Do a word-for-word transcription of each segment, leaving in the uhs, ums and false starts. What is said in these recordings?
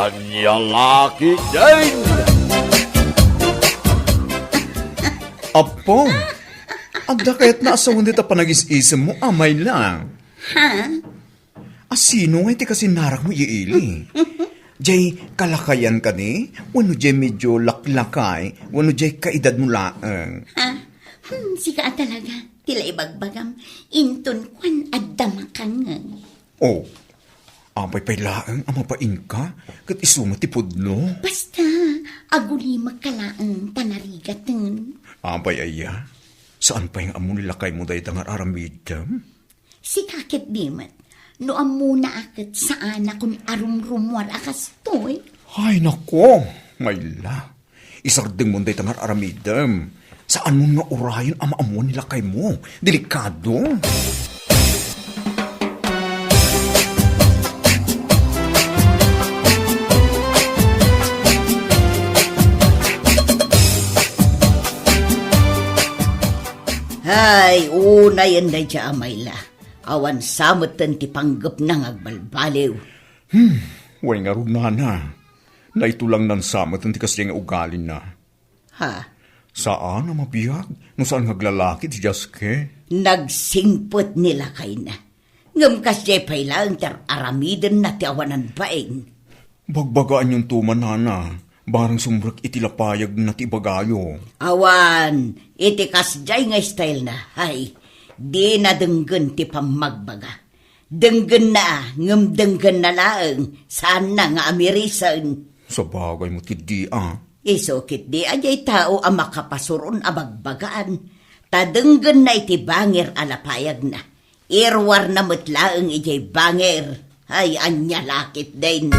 Ania la ketdin? Apo, adda kayatna a sawen dayta panagis-isemmo, Amayla? Ha? A sino ngay ti kasinarakmo, Ili? Jay kalakayan kadi? Wenno jay medio laklakay? Wenno jay kaedadmo laeng? Ha? Hmm, sika a talaga. Ti la ibagbagam, inton kuan adda makangeg. Oh, apay pay laeng a mapainka, ket isu met ti pudno? Basta, agulimekka laeng ta narigaten. Apay aya? Saan pay nga ammo ni lakaymo dayta nga ar-aramidem? Sika ketdi met, no ammona a ket saanakon a rumrumuar a kastoy. Ay, nako, Mayla. Isardengmon dayta nga ar-aramidem. Saanmon nga urayen a maammuan ni lakaymo. Delikado. Hay, unayen dayta, Amayla. Awan sa metten ti panggepna nga agbalbaliw. Hmm, wen ngarud, nana. Naitulangnan sa metten ti kasdiay nga ugalina. Ha? Saan a mabiag no saan nga aglalaki ti Jaske? Nagsingpet ni lakayna. Ngem kasdiay pay laeng ti ar-aramidenna ti awanan bain. Bagbagaanyonto man, nana, barang sumrek iti lapayagna ti ibagayo. Awan, iti kasdiay nga stylena, hay, dina denggen ti pammagbaga. Denggenna, ngem denggenna laeng, saanna nga amirisen. Sabagay met ketdi a. Isu ketdi a jay tao a makapasuron a bagbagaan, ta denggenna iti bangir a lapayagna. Iruarna met laeng idiay bangir. Ay, ania la ketdin.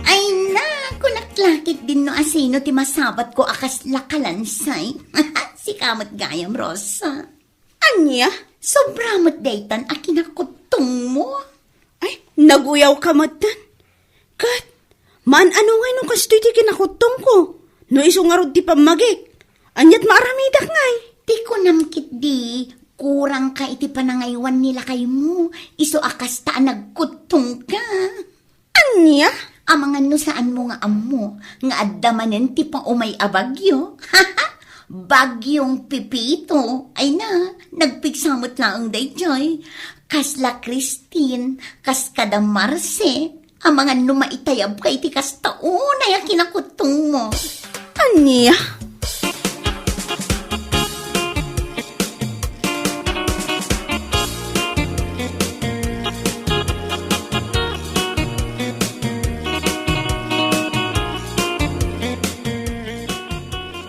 Ay na, kunak la ketdin no asino ti masabatko a kasla kalansay. Sika met gayam, Rosa. Ania? Sobra met daytan a kinakuttongmo. Ay, naguyawka metten. Ket, maan-ano ngay no kastoy ti kinakuttongko? No isu ngarud ti pammagik, aniat maaramidak ngay? Ti kunam ketdi, kurangka iti panangaywan ni lakaymo, isu a kasta a nagkuttongka. Ania? Amangan no saanmo nga ammo nga adda manen ti paumay a bagyo. Bagyong Pepito. Ay na, nagpigsa met laeng daytoy. Kasla Christine, kas kada Marce. Amangan no maitayabka iti kasta unay a kinakuttongmo. Ania?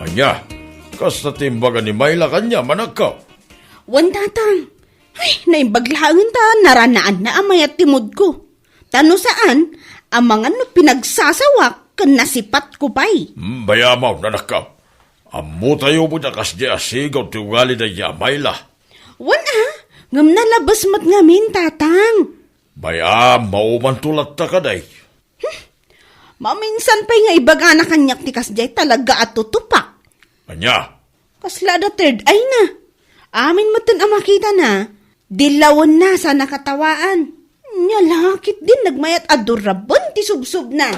Ania? Kasta ti imbaga ni Mayla kaniam, anakko? Wen, tatang. Ay, naimbag laengen ta naranaanna a mayat ti moodko. Ta no saan, amangan no pinagsasawak ken nasipatko pay. Hmm, bay-amon, anakko. Ammotayo met a kasdiay a sigaw ti ugali dayta a Mayla. Wen a, ngem nalabes met ngamin, tatang. Bay-am, maumanto latta kadi. Hmm, maminsan pay nga ibagana kaniak ti kasdiay talaga a tutupak. Ania? Kasla adda third eye na. Amin metten a makitana, dillawenna sa nakatawaan. Nia la ketdin nagmayat a duraben ti subsobna.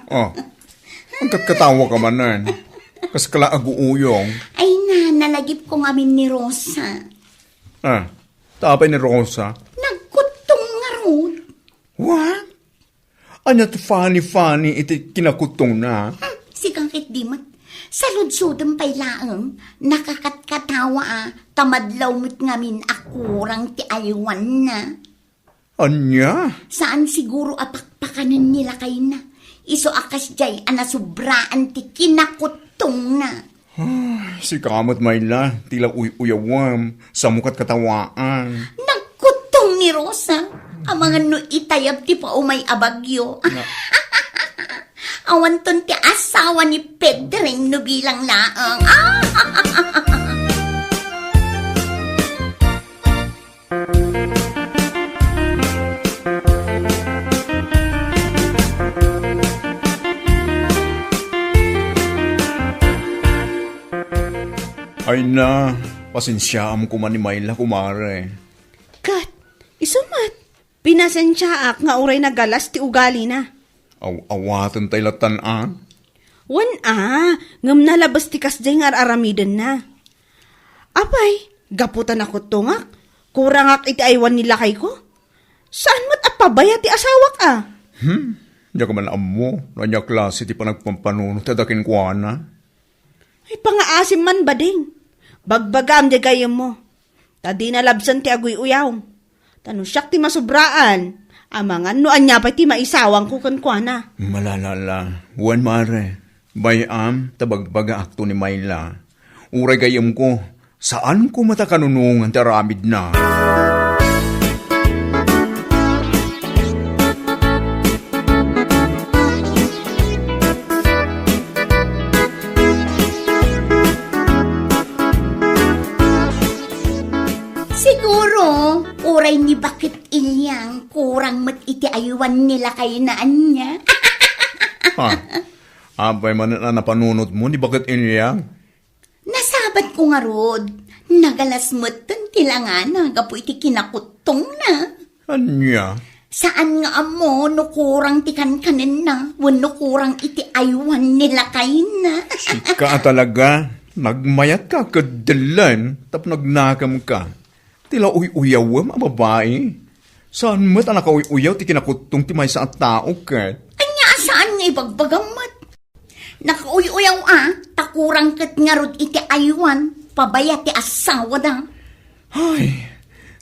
Oh, agkatkatawa ka manen. Kas kala aguuyong. Ay na, nalagipko ngamin ni Rosa. Ah, ta apay ni Rosa? Nagkuttong ngarud. What? Ania ti funny-funny iti kinakuttongna? Hmm, sika ketdi met. Saludsodem pay laeng, nakakatkatawa a, ta madlaw met ngamin a kurang ti aywanna. Ania? Saan siguro a pakpakanen ni lakayna. Isu a kasdiay a nasubraan ti kinakuttongna. Ah, sika met, Mayla, ti la uy-uyawem, samo katkatawaan. Nagkuttong ni Rosa. Amangan no itayab ti paumay a bagyo. Na- Awanton ti asawa ni Pedring no bilang laeng. Ay na, pasensiaam koma ni Myla, kumare. Ket, isu met, pinasensiaak nga uray nagalas ti ugalina. Aw-awaten tay lattan a? Wen a, ngem nalabes ti kasdiay nga ar-aramidenna. Apay, gapu ta nakuttongak, kurangak iti aywan ni lakayko? Saan met a pabaya ti asawak a? Hmm, diak man ammo no ania klase ti panagpampanunot ti ada kenkuana. Ay, pangaasim man, bading. Bagbagaam diay gayyemmo. Ta dina labsen ti aguy-uyaw. Ta no siak ti masubraan, amangan no ania pay ti maisawangko kenkuana. Malalala, wen mare, bay-am ta bagbagaakto ni Myla. Uray gayyemko, saanko met a kanunongan ti aramidna. Siguro, uray ni Baket Ilyang kurang met iti aywan ni lakayna ania. Ha? Apay manen a napanunotmo ni Baket Ilyang? Nasabatko ngarud, nagalas metten ti langana gapu iti kinakuttongna. Ania? Saan nga ammo no kurang ti kankanenna wenno kurang iti aywan ni lakayna. Sika a talaga, nagmayatka ket dellen tapno agnakemka. Ti la uy-uyawem a babai. Saan met a nakauy-uyaw ti kinakuttong ti maysa a tao ket? Ania a saan nga ibagbagam met? Nakauy-uyaw a, ta kurang ket ngarud iti aywan, pabaya ti asawada. Ay,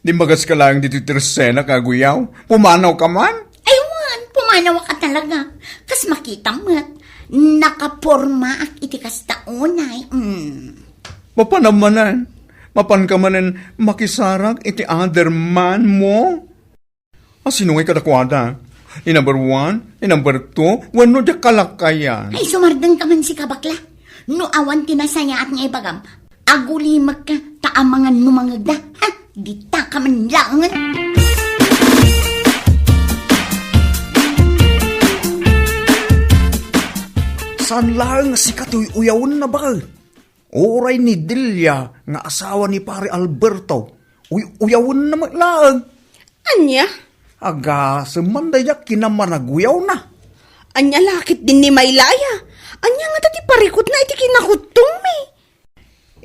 dimbagas ka laeng ditoy tersenak a aguyaw. Pumanaw ka man? Ay wen, pumanaw ka talaga. Kas makitam met, nakapormaak iti kasta unay. Mm. Mapanam manen, mapan ka manen makisarak iti other man mo? A, sino ngay kadakuada? Ni number one, ni number two, wenno diak kalakayan? Ay, sumardeng ka man sika, bakla. No awan ti nasayaat nga ibagam, agulimekka, ta amangan no mangegda. Ha? Dita ka man laengen. Saan laeng a sika ti uy-uyawenna, baket? Uray ni Delia nga asawa ni Pare Alberto, uy-uyawenna met laeng. Ania? Agasem man daydiay a kinamanaguyawna. Ania la ket din ni Maylaya? Ania ngata ti parikutna iti kinakuttongmi?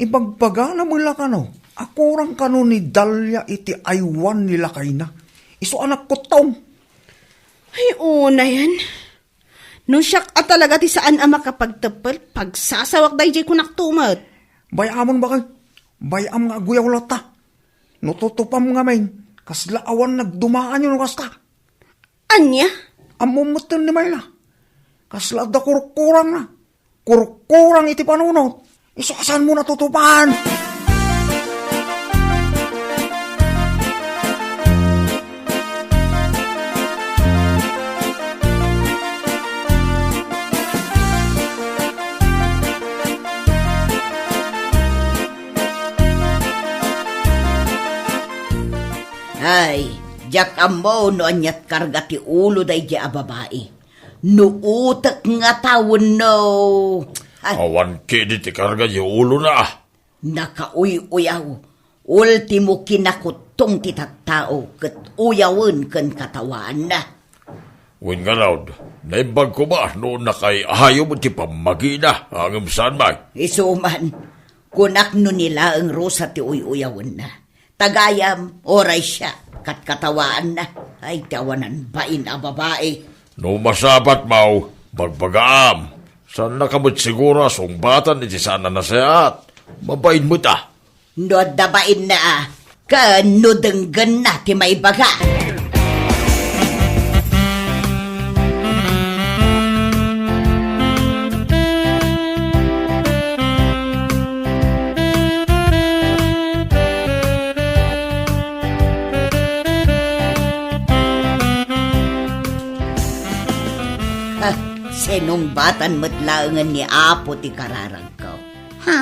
Ibagbagana met la kano a kurang kano ni Delia iti aywan ni lakayna. Isu a nagkuttong. Ay, unayen. No siak a talaga ti saan a makapagteppel, pagsasawak daydiay kunak tumet. Bay-amon, baket. Bay-am nga aguyaw latta. No tutupam ngamin, kasla awan nagdumaanyo no kasta. Ania? Ammom metten ni Mayla. Kasla adda kurkurangna. Kurkurang iti panunot. Isu a saanmo natutupan. Ay, diak ammo no aniat karga ti ulo daydiay a babai. No utek ngata wenno, ay. Awan ketdi ti karga ti ulona. Nakauy-uyaw, ultimo kinakuttong ti tattao ket uyawen ken katawaanna. Wen ngarud, naimbag koma no nakay-ayo met ti pammagina, ngem saan man. Isu man, kunak no ni laeng Rosa ti uy-uyawenna. Ta gayam, uray siak, katkatawaanna. Ay, ti awanan bain a babai. No masabatmo, bagbagaam. Saannaka met siguro a sungbatan iti saan a nasayaat. Mabain met a. No adda bainna a, ken no denggenna ti maibaga. Ah, sinungbatan met laengen ni Apo ti kararagko. Ha?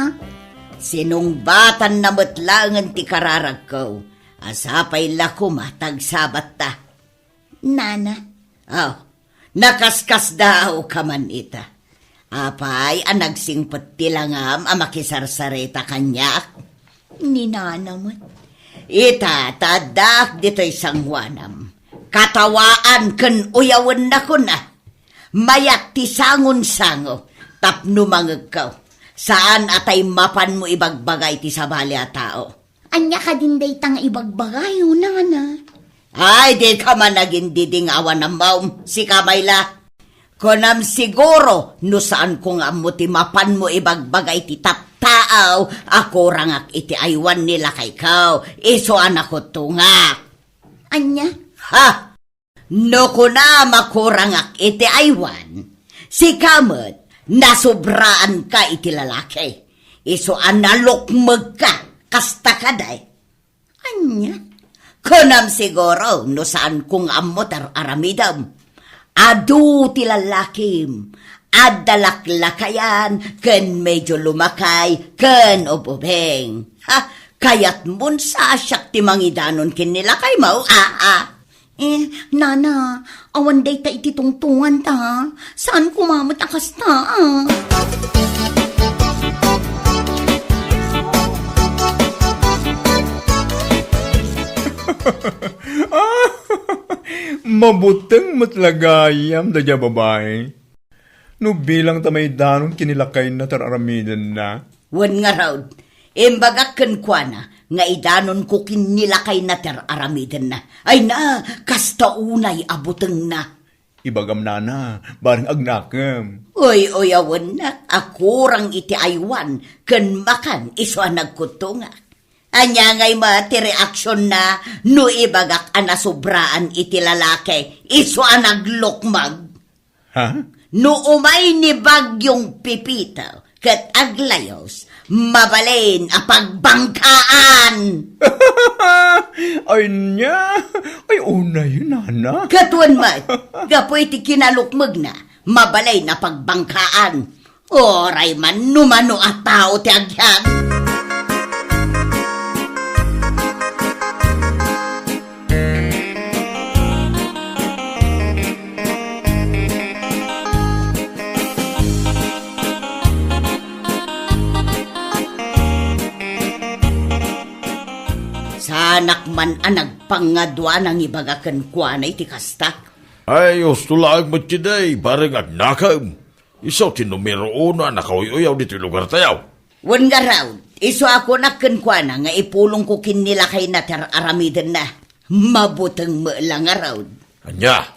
Sinungbatanna met laengen ti kararagko. A sapay la koma ta agsabatta. Nana. Oh, nakaskasdaaw ka man ita. Apay a nagsingpet ti langam a makisarsarita kaniak? Ni Nana met. Ita, ta addaak ditoy sangoanam. Katawaan ken uyawenna kuna. Mayat ti sangonsango tapno mangegko. Saan a tay mapanmo ibagbaga iti sabali a tao. Ania kadin dayta nga ibagbagayo, Nana? Ay, dika man agindiding awan ammom, sika Mayla. Kunam siguro no saanko nga ammo ti mapanmo ibagbaga iti tattaaw a kurangak iti aywan ni lakayko, isu a nakuttongak. Ania? Ha! No kunam a kurangak iti aywan, sika met nasubraanka iti lalaki. Isu a nalukmegka, kasta kadi? Ania? Kunam siguro no saanko nga ammo ti ar-aramidem. Adu ti lalakim, adda laklakayan ken medio lumakay ken ub-ubing. Ha, kayatmon sa siak ti mangidanon ken ni lakaymo, a, a. Eh, Nana, awan dayta iti tungtunganta. Saanko met a kasta, a. Mabuteng met la gayam daydiay a babai. No bilang ta maidanon ken ni lakayna ti ar-aramidenna. Wen ngarud, imbagak kenkuana nga idanonko ken ni lakayna ti ar-aramidenna. Ay na, kasta unay a butengna. Ibagam, Nana, bareng agnakem. Uy-uyawennak a kurang iti aywan ken makan isu a nagkuttongak. Ania ngay met ti reaksionna no ibagak a nasubraan iti lalaki isu a naglukmeg? Ha? No umay ni Bagyong Pepito ket aglayos, mabalin a pagbangkaan. Ay, nia? Ay, unay, Nana. Ket wen met, gapu iti kinalukmegna, mabalin a pagbangkaan. Uray man no mano a tao ti agyam. Saanak man a nagpangadua nangibaga kenkuana iti kasta. Ay, husto laeng met ketdi, bareng agnakem. Isu ti numero uno a nakauy-uyaw ditoy lugartayo. Wen ngarud, isu a kunak kenkuana nga ipulongko ken ni lakayna ti ar-aramidenna. Mabuteng met la ngarud. Ania?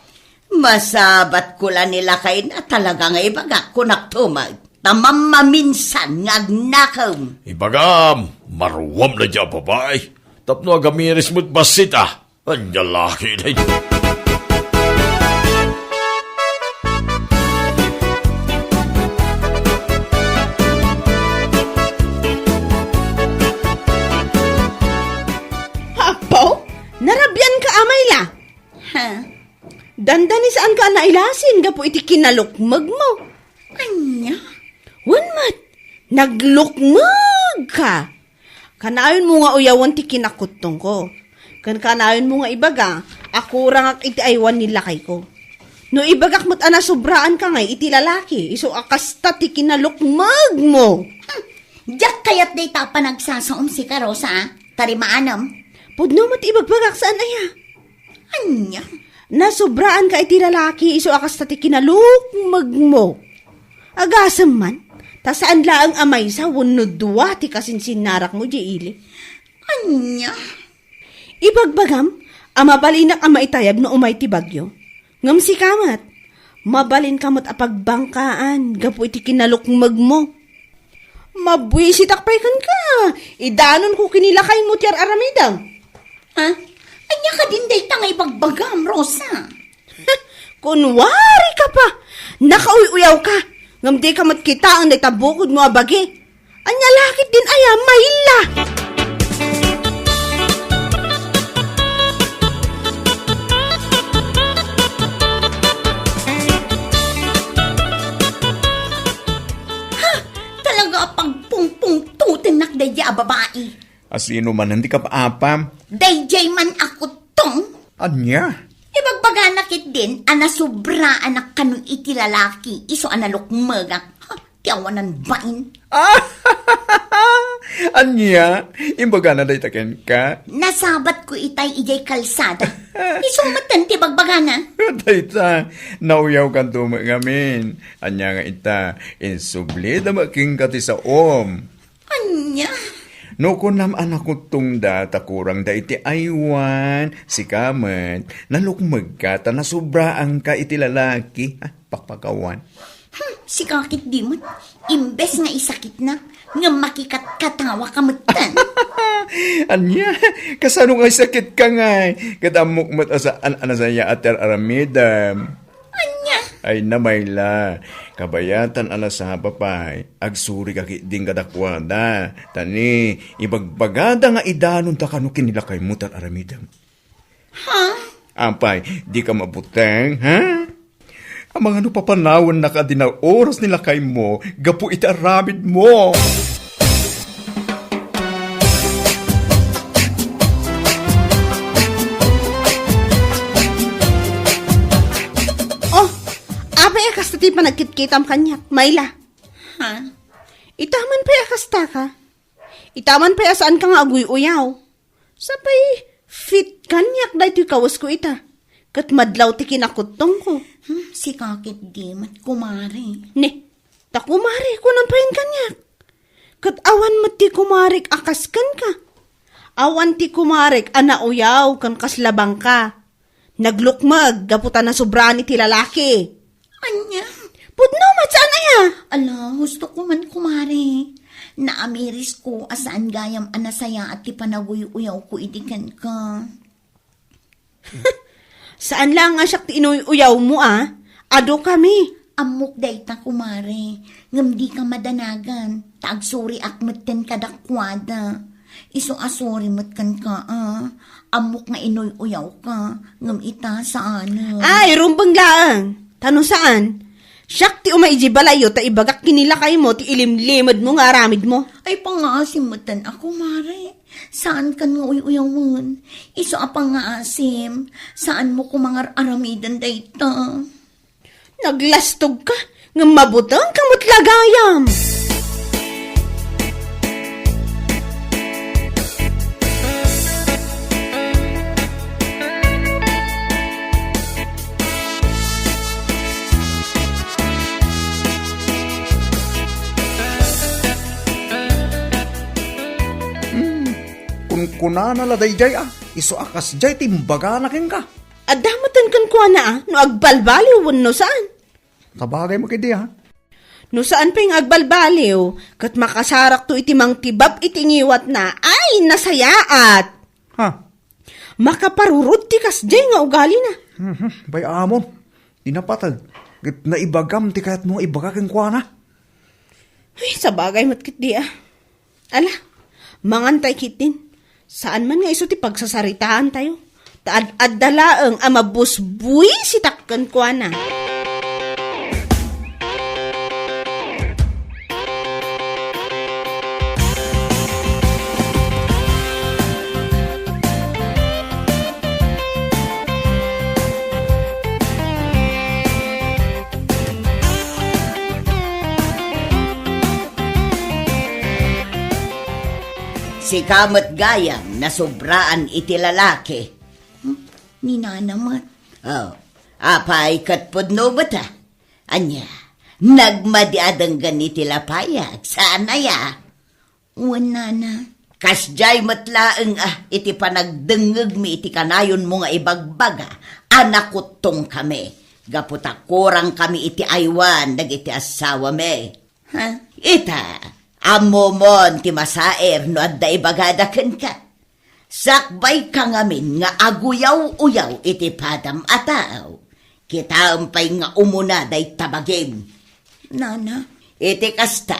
Masabatko la ni lakayna, talaga nga ibagak, kunak tumet. Ta mammaminsan nga agnakem. Ibagam, maruam daydiay a babai. Tapno agamiris met bassit a. Ania la ketdi? Apo, narabianka a Mayla? Ha? Dandani saanka a nailasin gapu iti kinalukmegmo. Ania? Wen met, naglukmegka. Kanayonmo nga uyawen ti kinakuttongko. Ken kanayonmo nga ibaga a kurangak iti aywan ni lakayko. No ibagak met a nasubraanka ngay iti lalaki, isu a kasta ti kinalukmegmo. Hmm. Diak kayat dayta a panagsasaom, sika, Rosa, a. Tarimaanam. Pudno met ibagbagak, saan aya? Ania? Nasubraanka iti lalaki, isu a kasta ti kinalukmegmo. Agasem man, ta saan laeng a maysa wenno dua ti kasinsinnarakmo idiay ili. Ania? Ibagbagam a mabalinak a maitayab no umay ti bagyo. Ngem sika met, mabalinka met a pagbangkaan gapu iti kinalukmegmo. Mabuisitak pay kenka. Idanonko ken ni lakaymo ti ar-aramidem. Ha? Ania kadin dayta nga ibagbagam, Rosa? Kunwarika pa, nakauy-uyawka, ngem dika met kitaen dayta bukodmo a bagi. Ania la ketdin aya, Mayla? Ha? Talaga a pagpungpungtotennak daydiay a babai. A sino manen ti kapaapam? Daydiay man a kuttong. Ania? Ibagbaganak Ketdin a nasubraanak kano iti lalaki, isu a nalukmegak. Ha, ti awanan bain. Ah! Ania? Imbagana dayta kenka? Nasabatko itay idiay kalsada. Isu metten ti bagbagana. Dayta, nauyawkanto met ngamin. Ania nga ita, insublida met kenka ti saom. Ania? No kunam a nakuttongda ta kurangda iti aywan, sika met, nalukmegka ta nasubraanka iti lalaki. Ah, pakpakawan. Hmm, sika ketdi met, imbes nga isakitna, ngem makikatkatawaka metten. Ania? Kasano nga isakitka ngay? Ket ammok met a saan a nasayaat ti ar-aramidem. Ania? Ay, namayla. Kabayatan a nasapa pay. Agsurika ketdin kadakuada. Ta ni, ibagbagada nga idanonda kano ken ni lakaymo ti ar-aramidem. Ha? Apay, dika mabuteng, ha? Amangan no papanawennaka a di naoras ni lakaymo gapu iti aramidmo. Oh, apay a kasta ti panagkitkitam kaniak, Mayla? Ha? Itaman pay a kasta ka. Itaman pay a saanka nga aguy-uyaw. Sapay, fit kaniak daytoy kawesko ita. Ket madlaw ti kinakuttongko. Hmm, sika ketdi met, kumare. Ne, ta kumare, kunam pay kaniak. Ket awan met ti kumarek a kas kenka. Awan ti kumarek a nauyaw ken kasla bangka. Naglukmeg gapu ta nasubraan iti lalaki. Ania? Pudno met, saan aya? Ala, hustoko man, kumare. Naamirisko a saan gayam a nasayaat ti panaguy-uyawko idi kenka. Saan laeng a siak ti inuy-uyawmo, a? Adu kami. Ammok dayta, kumare. Ngem dika madanagan, ta agsuriak metten kadakuada. Isu a suri met kenka, a. Ammok nga inuy-uyawka, ngem ita, saanen. Ay, rumbeng laeng. Ta no saan, siak ti umay idiay balayyo ta ibagak ken ni lakaymo ti ilimlimedmo nga aramidmo. Ay, pangngaasim metten a, kumare. Saankan nga uy-uyawen. Isu a pangngaasim, saanmo koma nga ar-aramiden dayta. Naglastogka, ngem mabutengka met la gayam. Hmm, kunkunana la daydiay, a, isu a kasdiay ti imbagana kenka. Adda metten kenkuana, a, no agbalbaliw wenno saan. Sabagay met ketdi, a. No saan pay nga agbalbaliw, ket makasarakto iti mangtibab iti ngiwatna, ay, nasayaat! Ha? Makaparurod ti kasdiay nga ugalina. Mhm, bay amon. Di napateg, ket naibagam ti kayatmo nga ibaga kenkuana. Ay, sabagay met ketdi, a. Ala, mangantay ketdin. Saan man nga isu ti pagsasaritaantayo. Ta ad-adda laeng a mabusbuisitak kenkuana. Sika met gayam, nasubraan iti lalaki. Hmm? Ni nana met. Oh, apay ket pudno met, a? Ania, nagmadi a denggen iti lapayag, saan aya? Wen, nana. Kasdiay met laeng, a, iti panagdengngegmi iti kanayonmo nga ibagbaga a nakuttongkami, gapu ta kurangkami iti aywan dagiti assawami. Ha? Ita, ammomon ti masaer no adda ibagada kenka. Sakbayka ngamin nga aguyaw-uyaw iti padam a tao. Kitaem pay nga umuna dayta bagim. Nana. Iti kasta,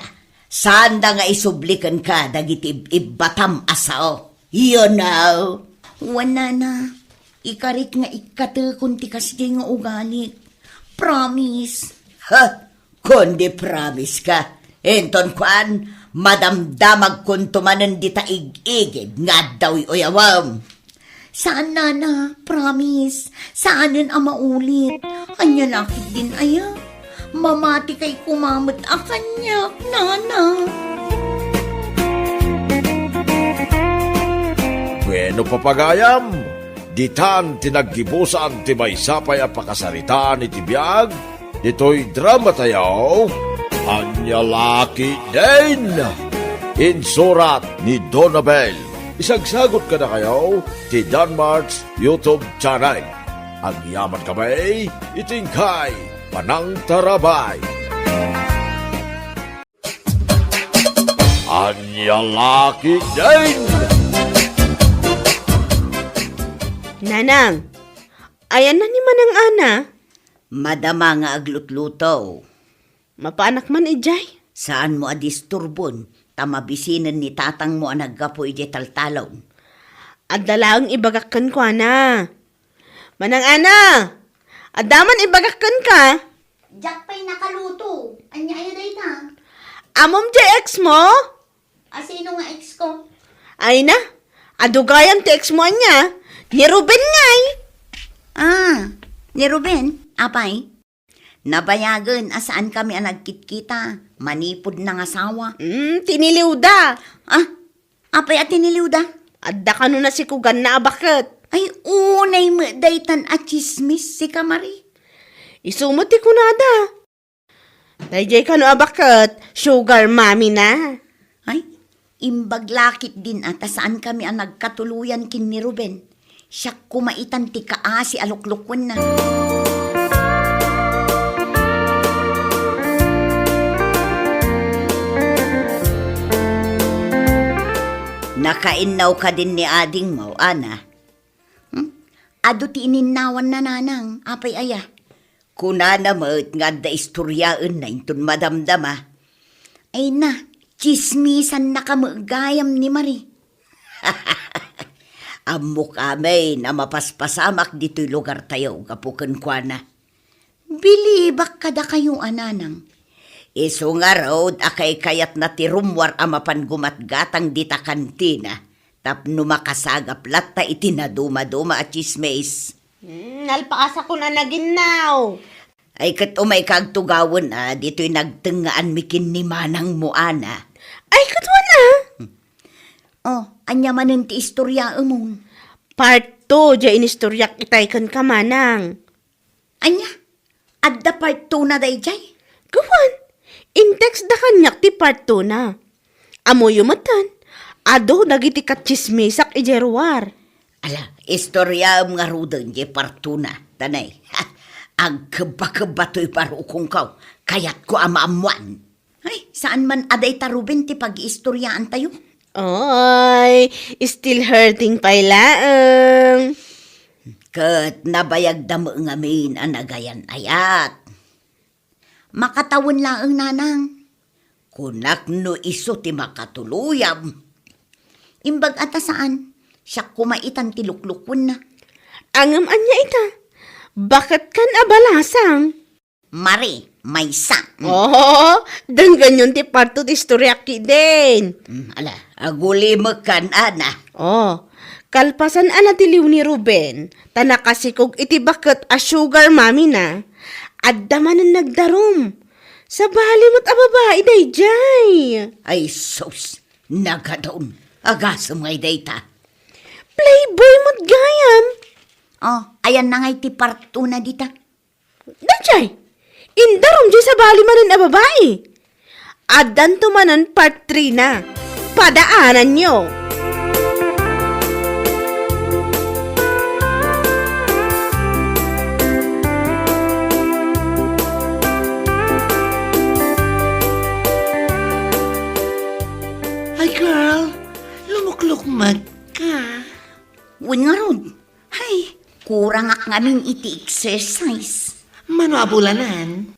saanda nga isubli kenka dagiti ib-ibbatam a sao. You know? Wen, nana, ikarik nga ikkatekon ti kasdiay nga ugalik. Promise. Ha? Kundi promise ka. Inton kuan, madamdamagkonto manen dita ig-igid nga adda uy-uyawem. Saan, nana, promise. Saanen a maulit. Ania la ketdin aya? Mamatikay koma met a kaniak, nana. Bueno, papagayam, ditan ti naggibusan ti maysa pay a pakasaritaan iti biag ditoy dramatayo, Ania la ketdin? Insurat ni Donabel. Isagsagut kadakayo ti Danmark's YouTube channel. Agyaman kami iti inkay panangtarabay. Ania la ketdin? Nanang, ayanna ni Manang Ana? Madama nga aglutluto. Mapaanak man idiay? Saanmo a disturbon, ta mabisinen ni tatangmo a naggapu idiay taltalon. Adda laeng ibagak kenkuana. Manang Ana, adda man ibagak kenka? Diak pay nakaluto. Ania aya dayta? Ammom diay ex mo? A, sino nga ex ko? Ay na, adu gayam ti ex mo ania? Ni Ruben ngay. Ah, ni Ruben? Apay? Nabayagen a saan kami a nagkitkita. Manipud nangasawa. Mm, tiniliwda. Ah, apay a tiniliwda? Adda kano nasikuganna a baket. Ay, unay met daytan a tsismis, sika, Mari. Isu met ti kunada. Daydiay kano a baket, sugar mommy na. Ay, imbag la ketdin a ta saan kami a nagkatuloyan ken ni Ruben. Siak koma itan ti kaasi a luklukuenna. Nakainnaw kadin ni adingmo, Ana? Hmm? Adu ti ininnawanna, nanang. Apay aya? Kunana met nga adda istoriaenna inton madamdama. Ay na, tsismisannaka met gayam ni Mari. Ammok amin a mapaspasamak ditoy lugartayo gapu kenkuana. Bilibak kadakayo a nanang. Isu ngarud a kaykayatna ti rummuar a mapan gumatgatang dita kantina tapno makasagap latta iti nadumaduma a tsismis. Hmm, nalpaasakon a naginnaw. Ay, ket umayka agtugawen a ditoy nagtengngaanmi ken ni manangmo, Ana. Ay, ket wen a? Oh, ania manen ti istoriaemon? Part two, diay inistoriak itay kenka, manang. Ania? Adda part two na daydiay? Gawan, in-text da kaniak ti part two na. Ammoyo metten, adu dagiti katsismisak idiay ruar. Ala, istoriaem ngaruden diay part two na, tanay. Agkebba-kebba toy barukongko, kayatko a maammoan. Ay, saan man a dayta Ruben ti pagiistoriaantayo? Oy, still hurting pay laeng. Ket nabayagda met ngamin a nagayan-ayat. Makatawen laeng, nanang. Kunak no isu ti makatuloyam. Imbag a ta saan, siak koma itan ti luklukuenna. Ngem ania ita? Baketkan a balasang? Mari, maysa. Mm. Oh, denggenyon ti part two ti istoriak ketdin. Mm, ala, agulimekan, Ana. Oh, kalpasan a natiliw ni Ruben, ta nakasikog iti baket a sugar mommy na, adda manen nagdarum. Sabali met a babai daydiay. Ay sus, nagadun. Agasem ngay dayta. Playboy met gayam. Oh, ayanna ngay ti part two na dita. Daydiay, indarum diay sabali manen a babai. Addanto manen part three na. Padaananyo. Ay, girl, lumuklukmeg ka. Wen ngarud. Ay, kurangak ngamin iti exercise. Mano a bulanen?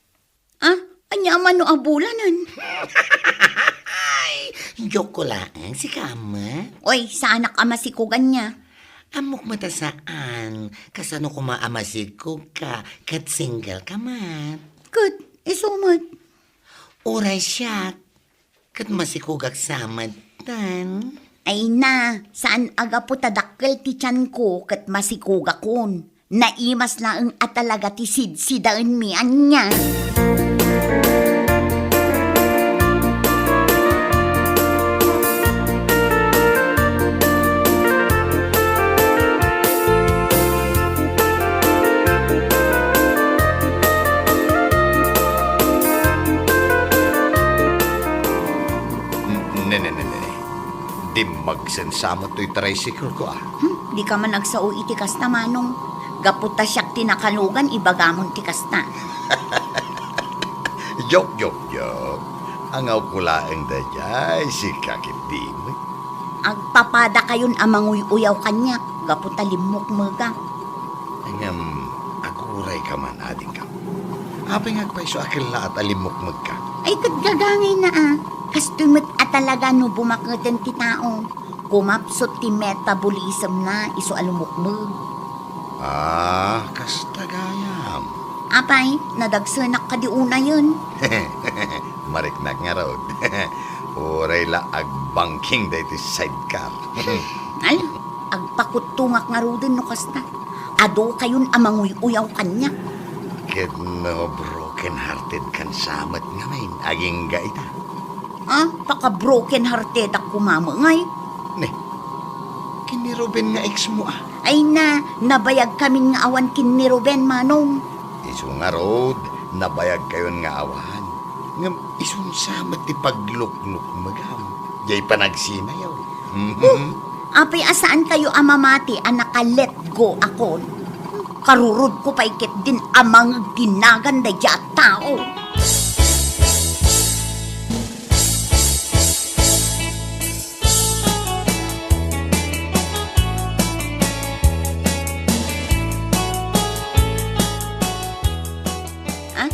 Ah, ania a mano a bulanen? Ay, joke ko laeng, sika met. Oy, saanak a masikog ania. Ammok met a saan, kasano koma a masikog ka, ket single ka met. Ket, isu met. Uray siak, ket masikogak sa met, tan. Ay na, saan a gapu ta dakkel ti tianko ket masikugakon. Naimas laeng a talaga ti sidsidaenmi ania. Ne, ne, ne, ne. Dimmagsensa met toy tricycle ko, a. Hmm, dika man agsao iti kasta, Manong. Gapu ta siak ti nakalugan, ibagamon ti kasta. Joke, joke, joke. Angawko laeng daydiay, sika ket di met. Agpapadakayon a manguy-uyaw kaniak, gapu ta limmukmegak. Ngem, aguray ka man, adingko. Apay nga agpayso a kellaat a limmukmegka? Ay, ket gagangayna a. Kastoy met a talaga no bumaketen ti tao. Kumapsut ti metabolism na isu a lumukmeg. Ah, kasta gayam. Apay, nadagsenak kadi unayen? Mariknak ngarud. Uray la agbangking daytoy sidecar. Ala, agpakuttongak ngaruden no kasta. Adu kayon a manguy-uyaw kaniak. Ket no broken hearted kan sa met ngamin, agingga ita. Ah, paka-broken hearted ak koma met ngay. Ne, ken ni Ruben nga ex mo, a. Ay na, nabayag kamin nga awan ken ni Ruben, Manong. Isu ngarud, nabayag kayon nga awan. Ngem isunsa met ti pagluknukmegam. Jay panagsimayaw. Oh, apay a saan kayo a mamati a naka-let go akon? Karurod ko pay ket din a mangeg ti nagan daydiay a tao. Ah,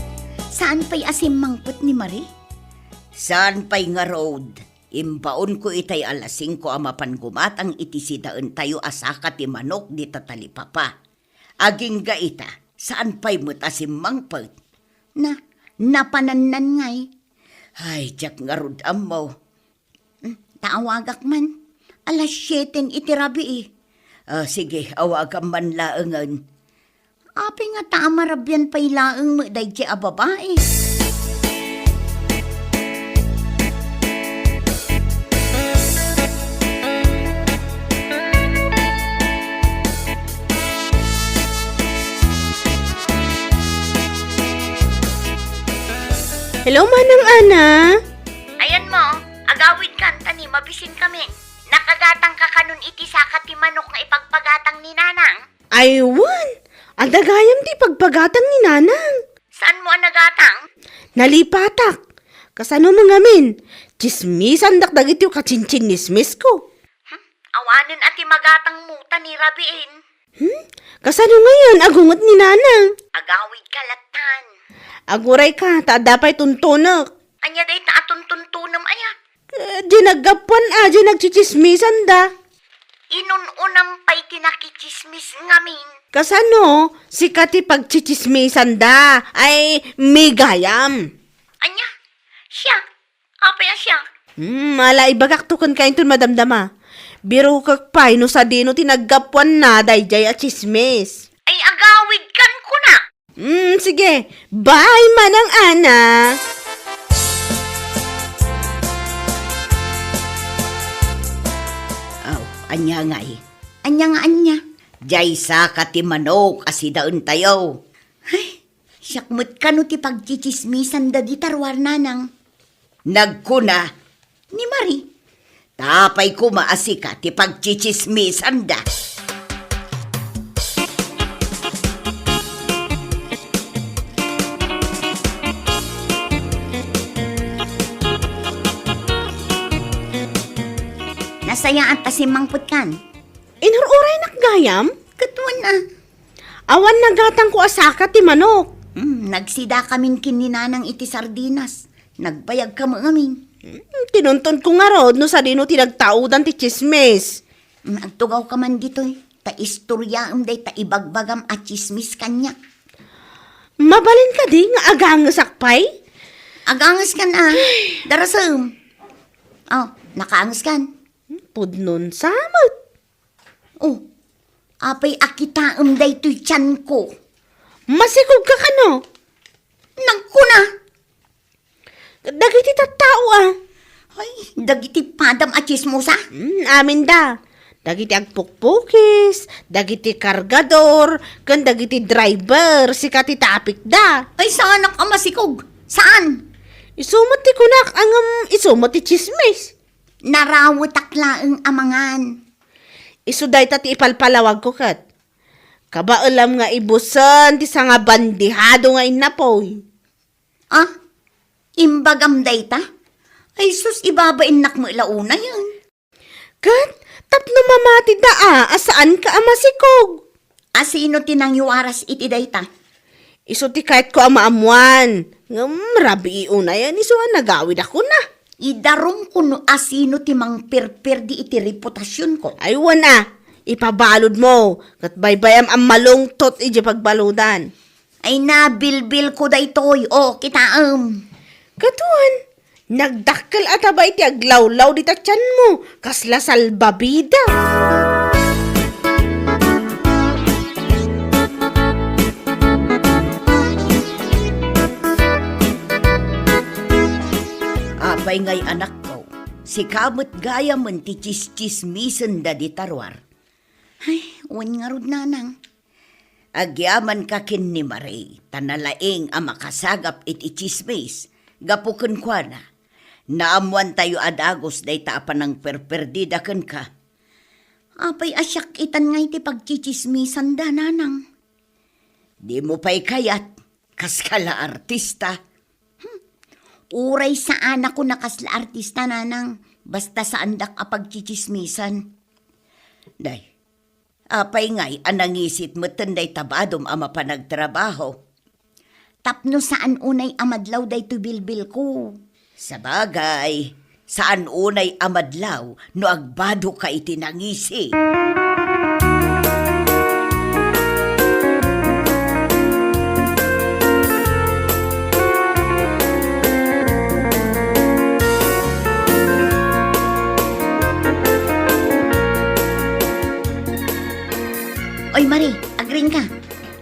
saan pay a simmangpet ni Marie? Saan pay ngarud? Imbaonko itay alas singko a mapan gumatang iti sidaentayo a saka ti manok dita talipapa. Agingga ita, saan pay met a simmangpet? Na, napanannan ngay. Ay, diak ngarud ammo. Hmm, ta awagak man. Alas sieten iti rabii. Ah, sige, awagam man laengen. Apay nga ta a marabian pay laeng met daydiay a babai? Hello, Manang Ana. Ayan mo, agawid kan ta ni, mabisin kami. Nakagatang ka kanon iti saka ti manok nga ipagpagatang ni Nanang? Ay, wen, adda gayam ti ipagpagatang ni Nanang. Saan mo a nagatang? Nalipatak. Kasano mo ngamin? Tsismisandak dagiti kachinchinnismis ko. Hmm? Awanen a ti magatang mo ta ni rabiin. Hmm? Kasano ngayon? Agunget ni Nanang. Agawid ka latan. Aguray ka, ta adda pay tuntunek. Anya dayta a tuntuntunem aya? Eh, di naggapuan a, di nagtsitsismisan da. Inun-unam pay ti nakitsismis ngamin. Kasano? Sika ti pagtsitsismisan da. Ay, migayam. Anya? Siya? Apay a siya? Hmm, ala, ibagak to kenka inton madamdama. Birokek pay no sadino ti naggapuan na daydiay a tsismis. Ay, agawid kan kuna. Hmm, sige. Bye, Manang Ana. Aw, anya ngay? Anya nga anya? Diay saka ti manok a sidaentayo. Ay, siak met kano ti pagtsitsismisan da dita ruar, Nanang. Nagkuna ni Marie, ta apay koma a sika ti pagtsitsismisanda. Nasayaat a simmangpetkan. Inur-uraynak gayam? Ket wen a. Awan nagatangko a saka ti manok. Hmm, nagsida kamin ken ni Nanang iti sardinas. Nagbayag ka met ngamin. Hmm, tinunton ko ngarud no sadino ti nagtaudan ti tsismis. Hmm, agtugaw ka man ditoy. Ta istoryaem dayta ibagbagam a tsismis kaniak. Mabalin kadi nga agangesak pay? Aganges kan a. Darasem. Oh, nakaanges kan. Hmm, Pudnon sa met. Oh, apay a kitaem daytoy tianko? Masikog ka kano? Nagkuna. Dagiti tattao, a. Ay, dagiti padam a tsismosa? Hmm, amin da. Dagiti agpukpukis, dagiti kargador, ken dagiti driver, sika ti tapikda. Ay, saanak a masikog. Saan? Isu met ti kunak, ngem isu met ti tsismis. Narawetak laeng a mangan. Isu dayta ti ipalpalawagko ket. Kabaelam nga ibusen ti sangabandihado nga innapoy. Ah? Imbagam dayta? Ay sus, ibabainnak met la unayen. Ket tapno mamatida a, a saanka a masikog. A sino ti nangiwaras iti dayta? Isu ti kayatko a maammuan. Ngem rabii unayen isu a nagawid a kuna. Idarumko no a sino ti mangperperdi iti reputasionko. Ay, wen a, ipabaludmo, ket baybayam a malungtot idiay pagbaludan. Ay, nabilbilko daytoy. O, kitaem. Ket wen, nagdakkel a taba iti aglawlaw dita tianmo, kasla salbabida. Apay ngay, anakko, sika met gayamen ti tsistsismisenda dita ruar. Ay, wen ngarud, nanang. Agyamanka ken ni Marie, ta nalaing a makasagap iti tsismis, gapu kenkuana. Naammoantayo a dagus dayta a panangperperdida kenka. Apay a siak itan ngay ti pagtsitsismisanda, nanang? Dimo pay kayat, kaska la artista. Hmm. Uray saanak a kasla artista, nanang, basta saandak a pagtsitsismisan. Day, apay ngay a nangisit metten dayta badom a mapan agtrabaho? Tapno saan unay a madlaw daytoy bilbilko. Sabagay, saan unay a madlaw no agbadoka iti nangisi. Oy, Marie, agriingka.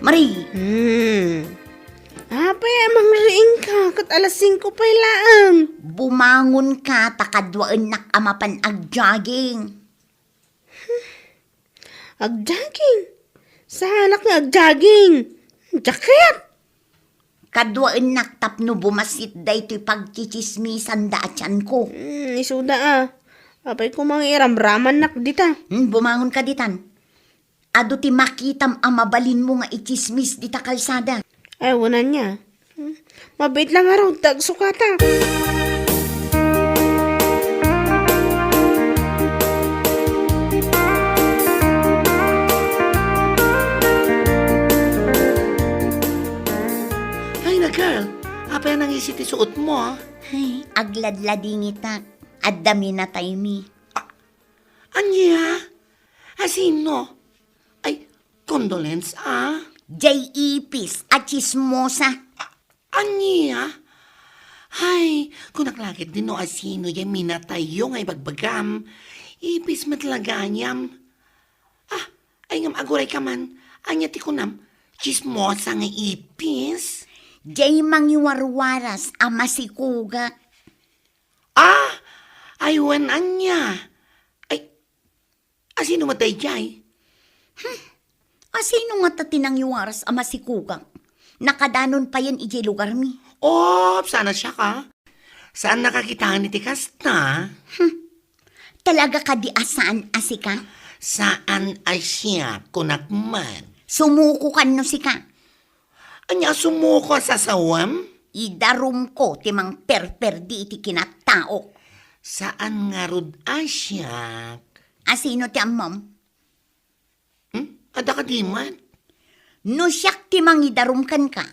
Marie. Hmm. Apay a mangriingka, ket alas singko pay laeng. Bumangonka ta kaduaennak a mapan agjogging. Agjogging? Saanak nga agjogging? Jacket? Kaduaennak tapno bumassit daytoy pagtsitsismisanda a tianko. Hmm, isuda a. Apay koma nga iramramannak dita. Hmm, bumangonka ditan. Adu ti makitam a mabalinmo nga itsismis dita kalsada. Ay, wen ania. Hmm? Mabiit la ngarud ta agsukatak. Ay na, girl. Apay a nangisi ti suotmo, a? Ay, agladladingitak. Adda minataymi. A-, ania? A sino? Ay, condolence, a? Jay Ipis a tsismosa. A-, ania? Ay, kunak la ketdi no a sino jay minatayyo nga ibagbagam. Ipis met la gayam. A, ay ngem agurayka man. Ania ti kunam? Tsismosa nga ipis? Jay mangiwarwaras a masikugak. A, ay wen ania? Ay, a sino met daydiay? Hmm, a sino ngata ti nangiwaras a masikugak? Nakadanon payen idiay lugarmi. Op, saan a siak, a? Saannaka kitaen iti kasta? Hmm. Talaga kadi a saan a sika? Saan a siak, kunak man. Sumukokan no sika. Ania a sumuko a sasawem? Idarumko ti mangperperdi iti kinataok. Saan ngarud a siak? A sino ti ammom? Hmm? Adda kadi met? No siak ti mangidarum kenka,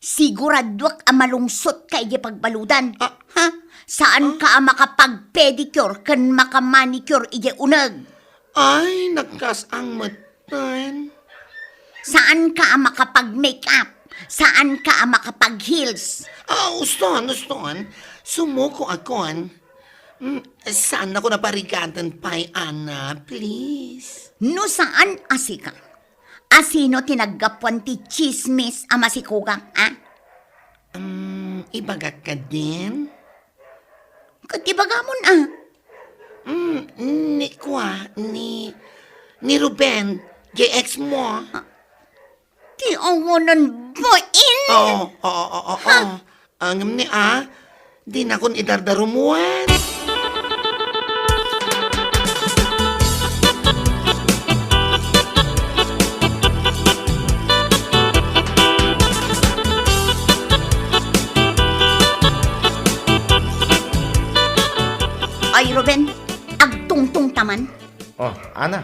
siguraduak a malungsotka idiay pagbaludan. A, ha? Saanka a makapag-pedicure ken maka-manicure idiay uneg. Ay, nagkas-ang metten. Saanka a makapag-makeup. Saanka a makapag-heels. A, uston, uston. Sumukoakon. Mm, saannakon a parigaten pay, Ana, please. No saan a sika, a sino ti naggapuan ti tsismis a masikugak, a? Mm, ibagak kadin? Ket ibagamon, a? Mm, ni kua, ni, ni Ruben, jay ex mo. Ti awanan bain! Oo, oo, oo, oo. Ha? Ngem ni, a, dinakon idardarumuen. Ay, Ruben, agtungtong ta man. Oh, Ana,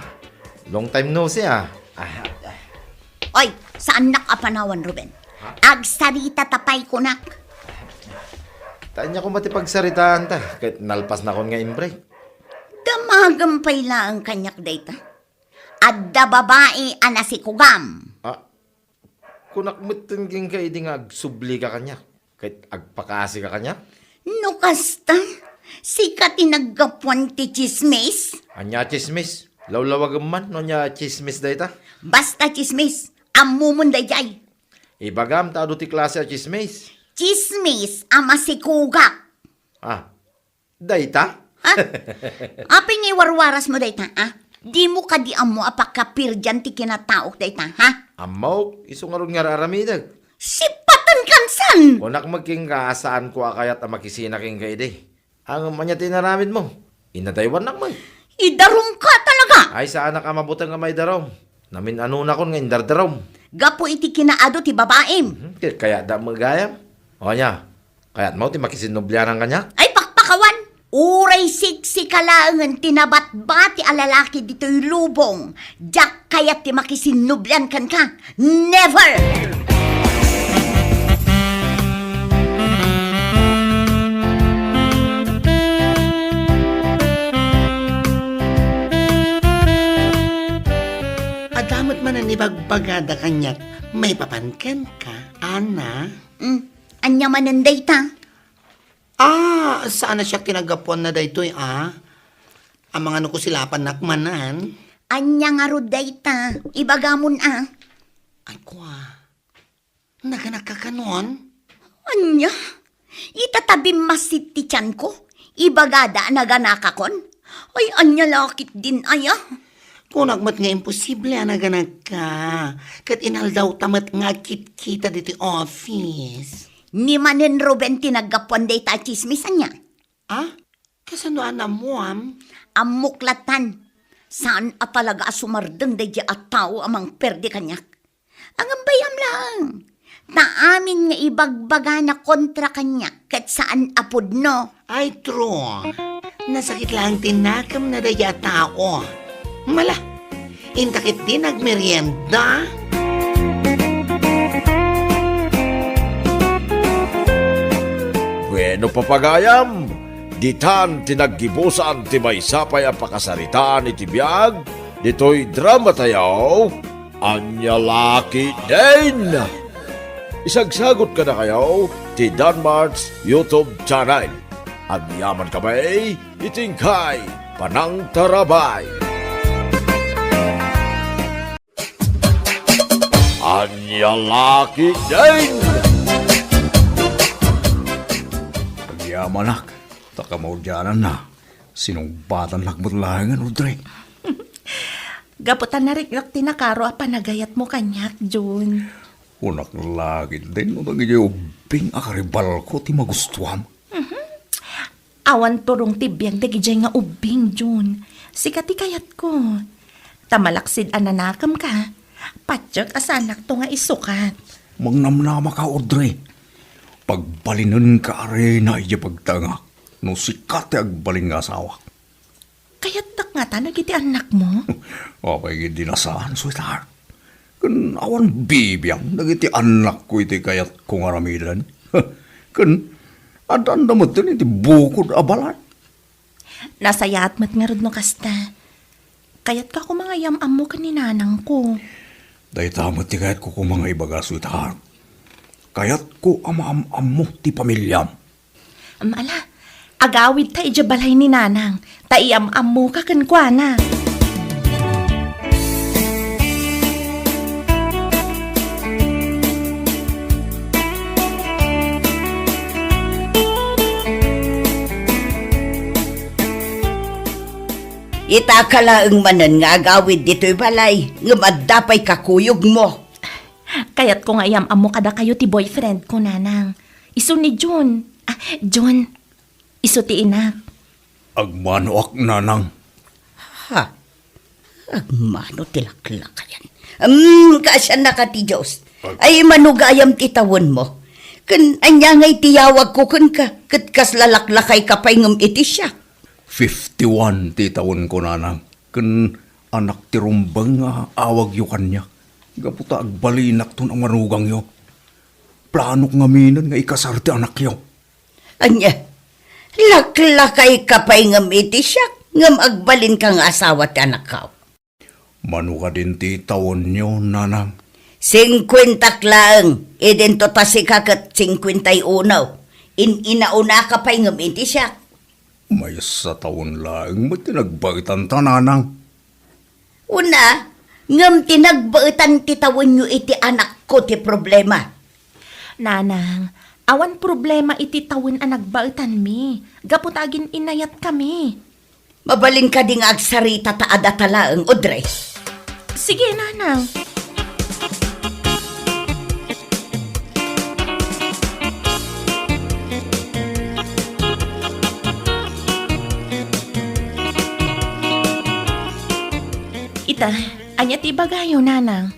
long time no see, a. Ah, ah. Oy, saannak a panawan, Ruben. Ha? Agsarita ta pay kunak. Ta ania koma ti pagsaritaan ta, ket nalpasnakon nga imbreak. Damagem pay laeng kaniak dayta. Adda babai a nasikugam. Ah, kunak metten kenka idi nga agsublika kaniak, ket agpakaasika kaniak? No kasta, sika ti naggapuan ti tsismis? Ania a tsismis? Lawlawagem man no ania a tsismis dayta? Basta tsismis, ammomon daydiay. Ibagam ta adu ti klase a tsismis. Tsismis a masikugak. Ah, dayta? Ha? Apay nga iwarwarasmo dayta, a? Dimo kadi ammo a pakapirdian ti kinataok dayta, ha? Ammok, isu ngarud nga ar-aramidek. Sipaten kansan! Kunak met kenka a saanko a kayat a makisina kenka idi. Ngem ania ti inaramidmo? Inadaywannak met. Idarumka talaga! Ay, saanak a mabuteng a maidarum. Namin-anonakon nga indardarum. Gapu iti kinaadu ti babaim. Mhm, kayatda met gayam. O ania? Kayatmo ti makisinnublianan kaniak? Ay, pakpakawan! Uray siksika laengen ti nabatbati a lalaki ditoy lubong, diak kayat ti makisinnublian kenka. Never! Adda met manen ibagbagada kaniak maipapan kenka, Ana. Mm, ania manen dayta? Ah, saan a siak ti naggapuanna daytoy, a? Amangan no kusilapannak manen. Ania ngarud dayta? Ibagamon, a. Ay, kua. Naganakka kanon? Ania? Ita ta bimmassit ti tianko, ibagada a naganakakon? Ay, ania la ketdin aya? Kunak met nga imposible a naganakka. Ket inaldawta met nga agkitkita ditoy office. Ni manen Ruben ti naggapuan dayta a tsismis, ania? Ah? Kasano a naammoam? Ammok latan. Saan a talaga a sumardeng daydiay a tao a mangperde kaniak. Ngem bay-am laeng, ta amin nga ibagbagana kontra kaniak ket saan a pudno. Ay, true. Nasakit laeng ti nakemna daydiay a tao. Mala, inta ketdi nagmerienda. Bueno, papagayam, ditan ti naggibusan ti maysa pay a pakasaritaan iti biag ditoy drama tayo. Ania la ketdin? Isagsagot kadakayo ti Danmart's YouTube channel. Agyamankami iti inkay panangtarabay. Ania la ketdin? Agyamanak, ta kamaudiananna. Sinungbatannak met laengen, Audrey. Gapu ta nariknak ti nakaro a panagayatmo kaniak, Jun. Kunak la ketdin no dagidiay ubbing a karibalko ti magustuam. Mhm. Awan turong ti biag dagidiay nga ubbing, Jun. Sika ti kayatko. Ta malaksid a nanakemka, patiek a saanakto nga isukat. Mangnamnamaka, Audrey. Pagbalinenka a reyna idiay pagtengak no sika ti agbalin nga asawak. Kayatdak ngata dagiti annakmo? Apay ketdi a saan, sweetheart? Ken awan bibiang dagiti annakko iti kayatko nga aramiden. Ken addanda metten iti bukod a balay. Nasayaat met ngarud no kasta. Kayatko a koma nga iyam-ammo ken ni nanangko. Dayta met ti kayatko koma nga ibaga, sweetheart. Kayatko a maam-ammo ti pamiliam. Am, ala, Agawidta idiay balay ni Nanang, ta iam-ammoka kenkuana. Itaka laeng manen nga agawid ditoy balay, ngem adda pay kakuyogmo. Kayatko nga iam-ammo kadakayo ti boyfriend ko, Nanang. Isu ni Jun. Ah, Jun. Isu ti inak. Agmanoak, Nanang. Ha? Agmano ti laklakayan. Hmm, kaasiannaka ti Dios. Ag- Ay, mano gayam ti tawenmo? Ken ania ngay ti yawagko kenka? Ket kasla laklakayka pay ngem iti siak. Fifty-one ti tawenko, Nanang. Ken anak ti rumbeng nga awagyo kaniak. Gapu ta agbalinakton a manugangyo. Planok ngaminen nga ikasar ti anakyo. Ania? Laklakayka pay ngem iti siak, ngem agbalinka nga asawa ti anakko. Mano kadin ti tawenyo, Nanang? Singkuentak laeng, idinto ta sika ket singkuenta y uno. In-inaunaka pay ngem iti siak. Maysa tawen laeng met ti nagbaetanta, Nanang. Una, ngem ti nagbaetan ti tawenyo iti anakko ti problema. Nanang, awan problema iti tawen a nagbaetanmi, gapu ta agin-inayatkami. Mabalin kadi nga agsarita ta adda ta laeng, Audrey? Sige, Nanang. Ita, ania ti ibagayo, Nanang?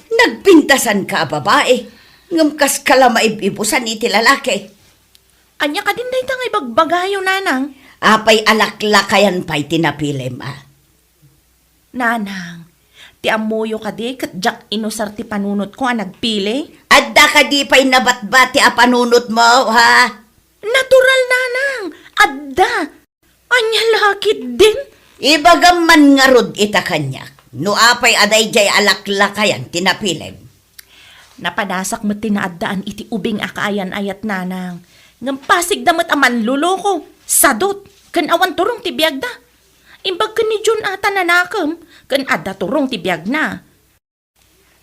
Nagpintasanka a babai, ngem kaska la maib-ibusan iti lalaki. Ania kadin dayta nga ibagbagayo, Nanang? Apay a laklakayan pay ti napilim, a? Nanang, ti ammoyo kadi ket diak inusar ti panunotko a nagpili? Adda kadi pay nabatbati a panunotmo, ha? Natural, Nanang! Adda! Ania la ketdin? Ibagam man ngarud ita kaniak, no apay a daydiay a laklakayan ti napilim. Napanasak met ti naaddaan iti ubing a kaayan-ayat, Nanang. Ngem pasigda met a manloloko, sadut, ken awan turong ti biagda. Imbag ken ni Jun a ta nanakem, ken adda turong ti biagna.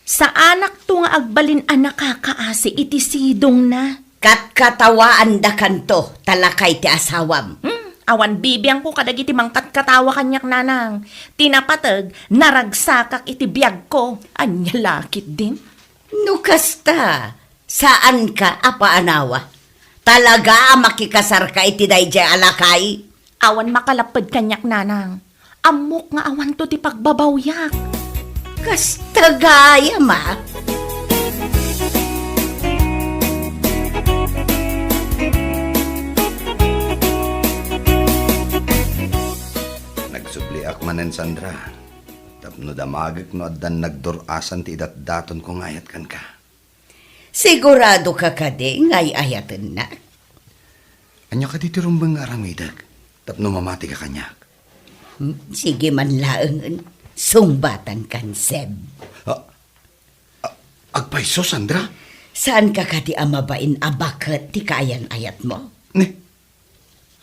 Saanakto nga agbalin a nakakaasi iti sidongna. Katkatawaandakanto, ta lakay ti asawam. Hmm, awan bibiangko kadagiti mangkatkatawa kaniak, Nanang. Ti napateg, naragsakak iti biagko. Ania la ketdin? No kasta, saanka a paanawa. Talaga a makikasarka iti daydiay a lakay? Awan makalapped kaniak, Nanang. Ammok nga awanto ti pagbabawiak. Kasta gayam, a? Nagsubliak manen, Sandra, tapno damagek no addan nagdur-asan ti idatdatonko nga ayat kenka. Siguradoka kadi nga ay-ayatennak? Ania kadi ti rumbeng nga aramidek tapno mamatiga kaniak? Hmm, sige man laengen, sungbatankan, Seb. A-, a-, agpayso, Sandra? Saanka kadi a mabain a baket ti kaayan-ayatmo? Ne,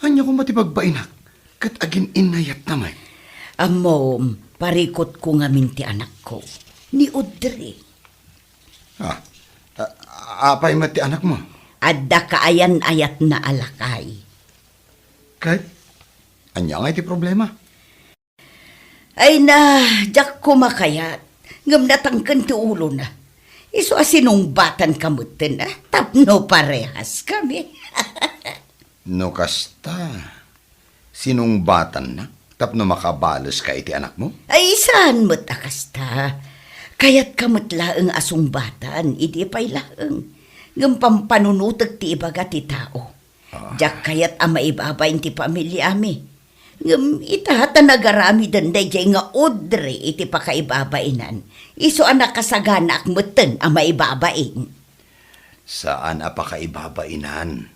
ania koma ti bagbainak ket agin-innayatta met? Ammom, parikutko ngamin ti anakko, ni Audrey. Ah, a-, apay met ti anakmo? Adda kaayan-ayatna a lakay. Ket ania ngay ti problema? Ay na, diak koma kayat, ngem natangken ti ulona. Isu a sinungbatanka metten, a, tapno parehaskami. No kasta, sinungbatannak tapno makabaleska iti anakmo? Ay, saan met a kasta. Kayatka met laeng a sungbatan, idi pay laeng. Ngem pampanunotek ti ibaga ti tao. Ah. Diak kayat a maibabain ti pamiliami. Ngem ita ta nagaramiden daydiay nga Audrey iti pakaibabainan, isu a nakasaganaak metten a maibabain. Saan a pakaibabainan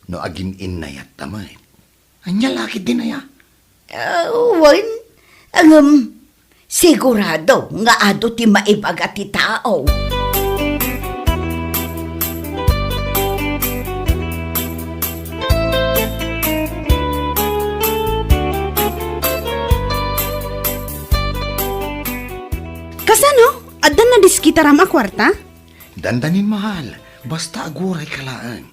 no agin-innayatta met. Ania la ketdin aya? Ah, wen, ngem sigurado nga adu ti maibaga ti tao. Kasano? Adda nadiskitaram a kuarta? Dandanin, mahal. Basta agurayka laeng.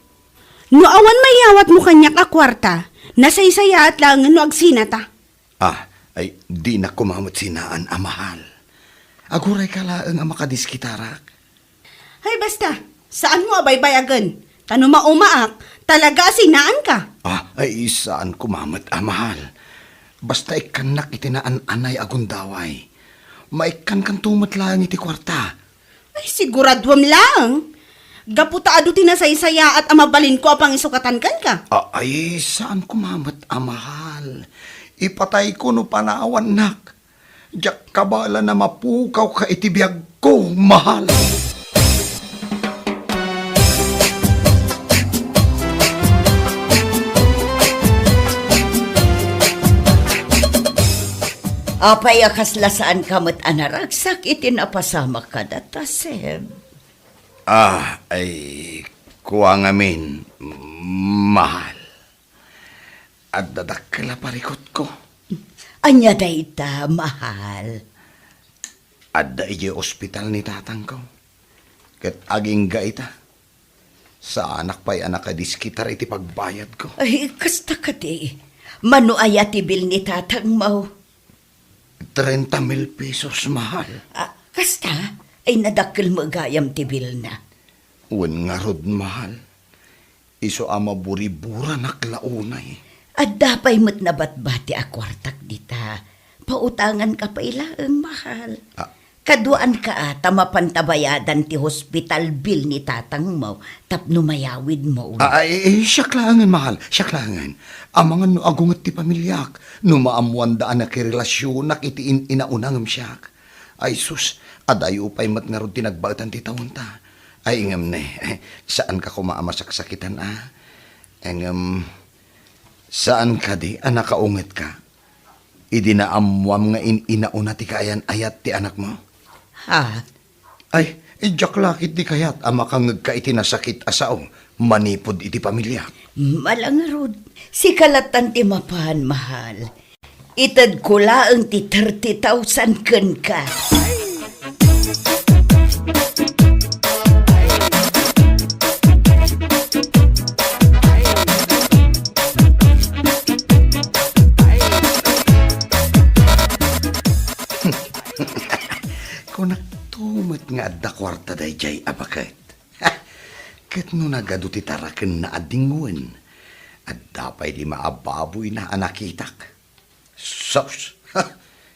No awan mayawatmo kaniak a kuarta, nasaysayaat laengen no agsinata. Ah, ay, dinak koma met sinaan a mahal. Agurayka laeng a makadiskitarak. Hay, basta, saanmo a baybayagen. Ta no maumaak, talaga a sinaanka. Ah, ay, saan koma met a mahal. Basta ikkannak iti naan-anay a gundaway. Maikkankanto met laeng iti kuarta. Ay, siguraduem laeng. Gapu ta adu ti nasaysayaat a mabalinko a pangisukatan kenka. Ah, ay, saan koma met a mahal. Ipatayko no panawannak. Diak kabaelan a mapukawka iti biagko, mahal. Apay a kasla saanka met a naragsak iti napasamak kadata, Seb? Ah, ay, kua ngamin, mahal. Adda dakkel a parikutko. Ania dayta, mahal? Adda idiay ospital ni tatangko. Ket agingga ita, saanak pay a nakadiskitar iti pagbayadko. Ay, kasta kadi. Mano aya ti bill ni tatangmo? Treinta mil pesos, mahal. Ah, kasta? Ay, nadakkel met gayam ti bill na. Wen ngarud, mahal. Isu a maburiburanak la unay. Adda pay met nabatbati a kuartak dita. Pautanganka pay laeng, mahal. Ah. Kaduaanka a ta mapanta bayadan ti hospital bill ni tatangmo tapno mayawidmo. Ah, ay, eh, siak laengen, mahal. Siak laengen. Amangan no agunget ti pamiliak, no maammoanda a nakirelasionak iti in-inauna ngem siak. Ay sus, adayo pay met ngarud ti nagbaetan ti taonta. Ay, ngem ne, saanka koma a masaksakitan a. Ngem, saan kadi a nakaungetka idi naammoam nga in-inauna ti kaayan-ayat ti anakmo? Ha? Ay, diak la ketdi kayat a makangngegka iti nasakit a sao manipud iti pamiliak. Mala ngarud, sika lattan ti mapan, mahal. Itedko laeng ti thirty thousand kenka. Kunakto met nga adda kuarta daydiay a baket. Ket no nagadu ti tarakenna a dingwen, adda pay lima a baboyna a nakitak. Sus!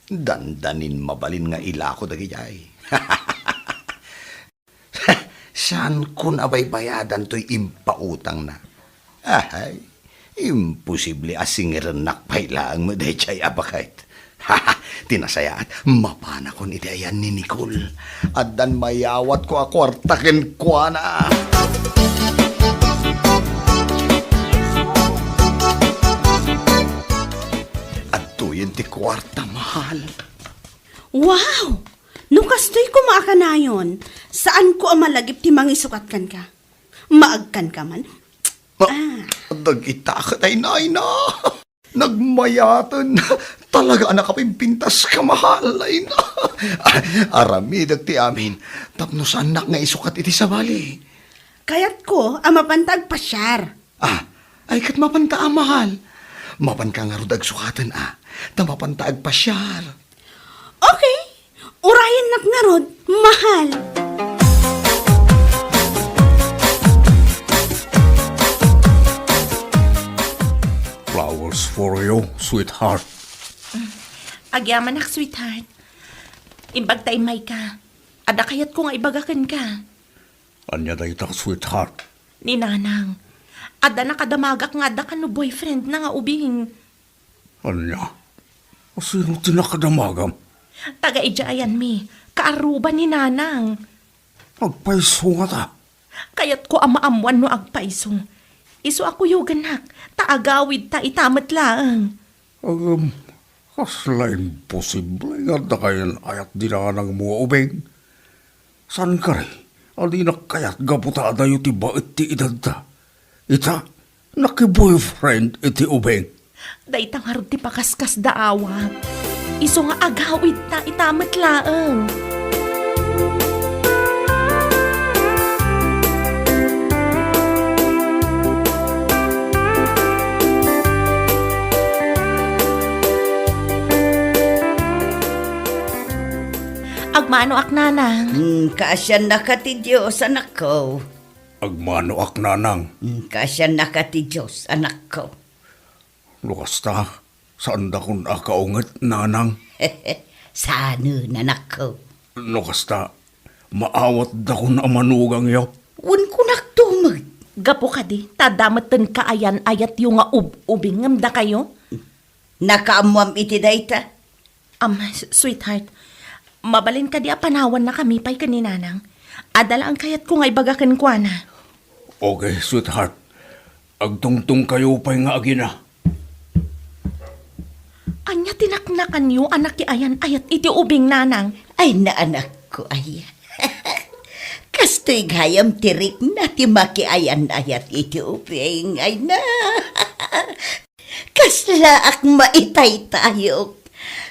Dandanin mabalin nga ilako dagidiay. Saankon a baybayadan toy impautangna. Ahay, imposible a singerennak pay laeng met daydiay a baket. Ti nasayaat, mapanakon iti ayan ni Nicole. Addan mayawatko a kuarta kenkuana. Adtoyen ti kuarta, mahal. Wow! No kastoy koma a kanayon, saanko a malagip ti mangisukat kenka. Maagkanka man. Ma-, Ah. Dagita ket ay, nay, na. Nagmayaten. Talaga a nakapimpintas ka, mahal, ay, na. Aramidek ti amin tapno saannak nga isukat iti sabali. Kayatko a mapanta agpasiar. Ah, ay ket mapanta a, mahal. Mapanka ngarud agsukaten a, ta mapanta agpasiar. Okay, urayennak ngarud, mahal. Flowers for you, sweetheart. Agyamanak, sweetheart. Imbag ta immayka. Adda kayatko nga ibaga kenka. Ania dayta, sweetheart? Ni Nanang. Adda nakadamagak nga adda kano boyfriendna nga ubing. Ania? Sino ti nakadamagam? Taga idiay ayanmi, kaaruba ni Nanang. Agpayso ngata? Kayatko a maammoan no agpayso. Isu a kuyogennak, ta agawidta ita met laeng. Agam, kasla imposible nga adda kaayan-ayat ni Nanangmo nga ubing. Saan kari a dinak kayat gapu ta adayo ti baet ti edadda. Ita, naki-boyfriend iti ubing. Dayta ngarud ti pakaskasdaawak. Isu nga agawidta ita met laeng. Agmanoak, nanang. Hmm, kaasiannaka ti Dios, anakko. Agmanoak, nanang. Hmm, kaasiannaka ti Dios, anakko. No kasta, saandakon a kaunget, nanang? Saanen, anakko. No kasta, maawatdakon a manugangyo. Wen, kunakto met. Gapu kadi, ta adda metten kaayan-ayatyo nga ub-ubing ngem dakayo? Nakaammoam iti dayta? Am, s-, sweetheart, mabalin kadi a panawannakami pay ken ni Nanang? Adda laeng kayatko nga ibaga kenkuana. Okay, sweetheart. Agtungtongkayo pay nga agina. Ania ti naknakanyo a nakiayan-ayat iti ubing, Nanang? Ay, naanakko, ay. Kastoy gayam ti rikna ti makiayan-ayat iti ubing, ay na. Kaslaak maitaytayok.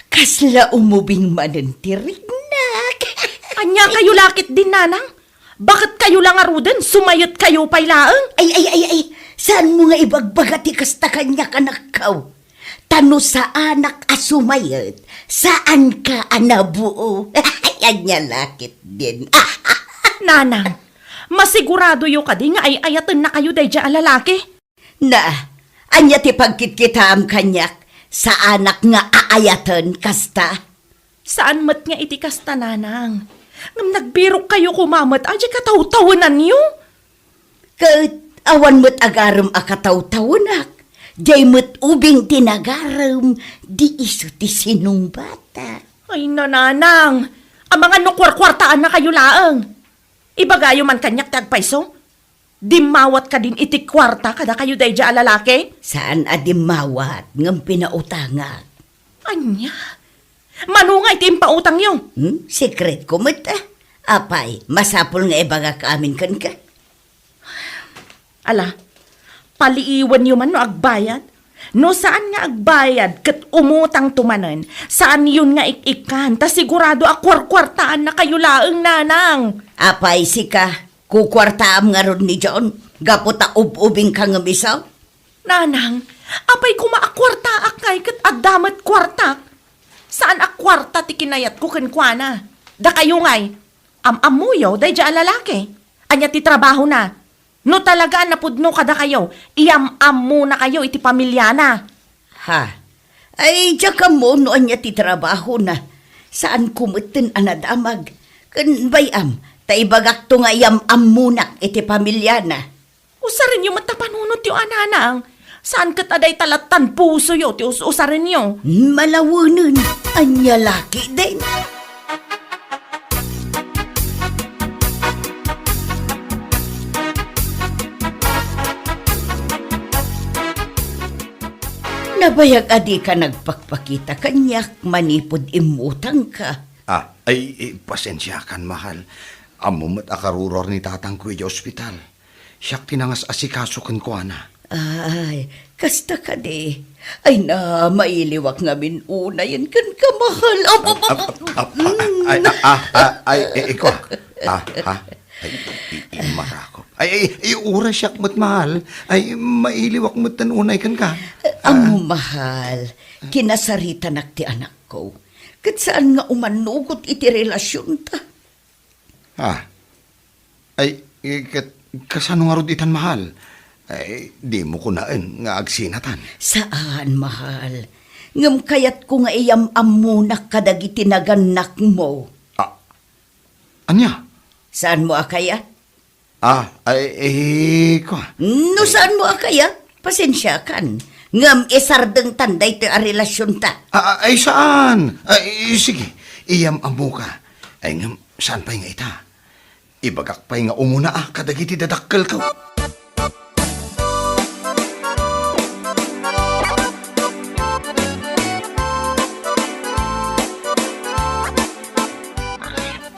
Kasla umubing manen ti riknak. Ania kayo lakit din, Nanang? Baket kayo la ngaruden, sumayet kayo pay laeng? Ay, ay, ay, ay. Saan mo nga ibagbaga ti kasta kaniak, anakko? Ta no saanak a sumayet, saanka a nabuo. Ania lakit din. Nanang, masiguradoyo kadi nga ay-ayatennakayo daydiay a lalaki? Na, ania ti pagkitkitaam kaniak? Saanak nga aayaten kasta? Saan met nga iti kasta, Nanang. Ngem nagbirokkayo koma met a diay katawtawenanyo. Ket awan met agarem a katawtawenak. Diay met ubing ti nagarem, di isu ti sinungbatak. Ay, nanang, amangan no kuarkuartaannakayo laeng. Ibagayo man kaniak ti agpayso. Dimmawat kadin iti kuarta kadakayo daydiay a lalaki? Saan a dimmawat, ngem pinautangak. Ania? Mano nga iti impautangyo? Hmm? Sekretko met, ah. Apay, masapul nga ibagak amin kenka? Ala, paliiwenyo man no agbayad. No saan nga agbayad ket umutangto manen, saanyon nga ik-ikkan, ta sigurado a kuarkuartaannakayo laeng, nanang. Apay, sika, kukuartaam ngarud ni John gapu ta ub-ubingka ngem isu? Nanang, apay koma a kuartaak ngay ket adda met kuartak? Saan a kuarta ti kinayatko kenkuana. Dakayo ngay, am-ammoyo daydiay a lalaki. Ania ti trabahona? No talaga a napudno kadakayo, iyam-ammonakayo iti pamiliana. Ha? Ay, diak ammo no ania ti trabahona. Saanko metten a nadamag. Ken bay-am, ta ibagakto nga iyam-ammonak iti pamiliana. Usarenyo met ta panunotyo a nanang. Saan ket a dayta lattan pusoyo ti us-usarenyo? Malawenen, ania lakit din? Nabayag a dika nagpakpakita kaniak manipud immutangka. Ah, ay, eh, pasensiakan, mahal. Ammo met a karuruar ni tatangko idiay ospital. Siak ti nangas-asikaso kenkuana. Ay, kasta kadi. Ay na, mailiwak ngamin unayen kenka, mahal. Ap, ap, ap, ap, ap, ay, ah, ah, ah, ay, eh, ikaw. Ah, ha? Ay, i-, i-, imarakop. Ay, ay, ay, uray siak met, mahal. Ay, mailiwak met tan unay kenka. Ammo, mahal, kinasaritanak ti anakko. Ket saan nga umanugot iti relasionta. Ah. Ay, eh, ket kasano ngarud itan, mahal? Ay, dimo kunaen nga agsinatan. Saan, mahal. Ngem kayatko nga iyam-ammonak kadagiti nagannakmo. Ah, ania? Saanmo a kayat? Ah, ay, eh, kua. No saanmo a kayat, pasensiakan. Ngem isardengtan daytoy a relasionta. Ah, ah, ay, saan? Ay, sige, iyam-ammoka. Ay, ngem saan pay nga ita? Ibagak pay nga umuna a kadagiti dadakkelko.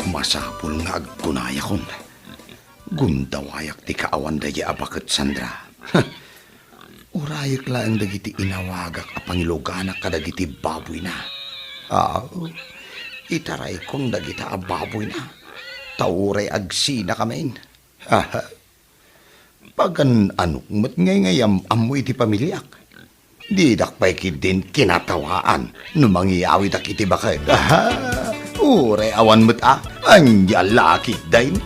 Masapul nga agkunayakon. Gundawayak ti kaawan daydiay a baket, Sandra. Urayek laeng dagiti inawagak a pangiluganak kadagiti baboyna. Ah, itaraykon dagita a baboyna. Ta uray agsinakamin. Ah, pagan-anok met ngay nga iyam-ammo iti pamiliak. Didak pay ketdin kinatawaan no mangiyawidak iti baket. Ah, Uray awan met a, ania la ketdin?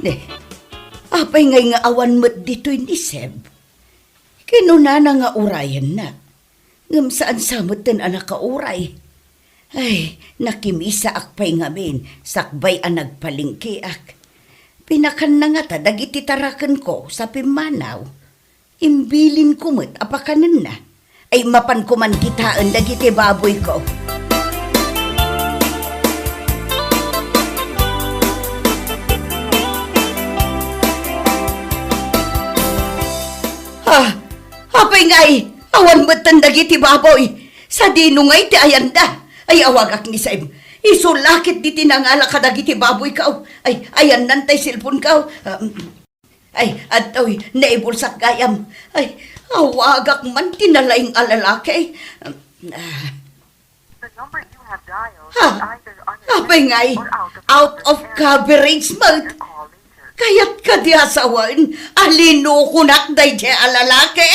Ne, apay ngay nga awan met ditoy ni Seb? Kinunana nga urayenna. Ngem saan sa metten a nakauray. Ay, nakimisaak pay ngamin, sakbay a nagpalengkeak. Pinakanna ngata dagiti tarakenko sa pimmanaw. Imbilinko met a pakanenna. Ay, mapanko man kitaen dagiti baboyko. Ah, apay ngay, awan metten dagiti baboy. Sadino ngay ti ayanda? Ay, awagak ni Saim. Isu la ket diti nangala kadagiti baboyko. Ay, ayanna tay cellphoneko. Ah, mm. Ay, adtoy, naibulsak gayam. Ay, awagak man ti nalaing a lalaki. Ah. The number you have dialed Ha? is either unavailable Apay ngay, or out of out of coverage. Coverage mode. Your call later. Kayat kadi a sawen, alinukonak daydiay a lalaki.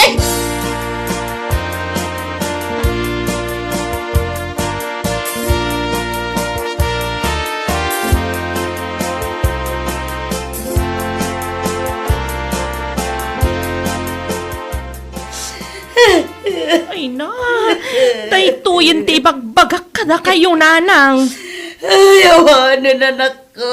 Ay na, daytoyen ti ibagbagak kadakayo, nanang. Ay, awanen, anakko.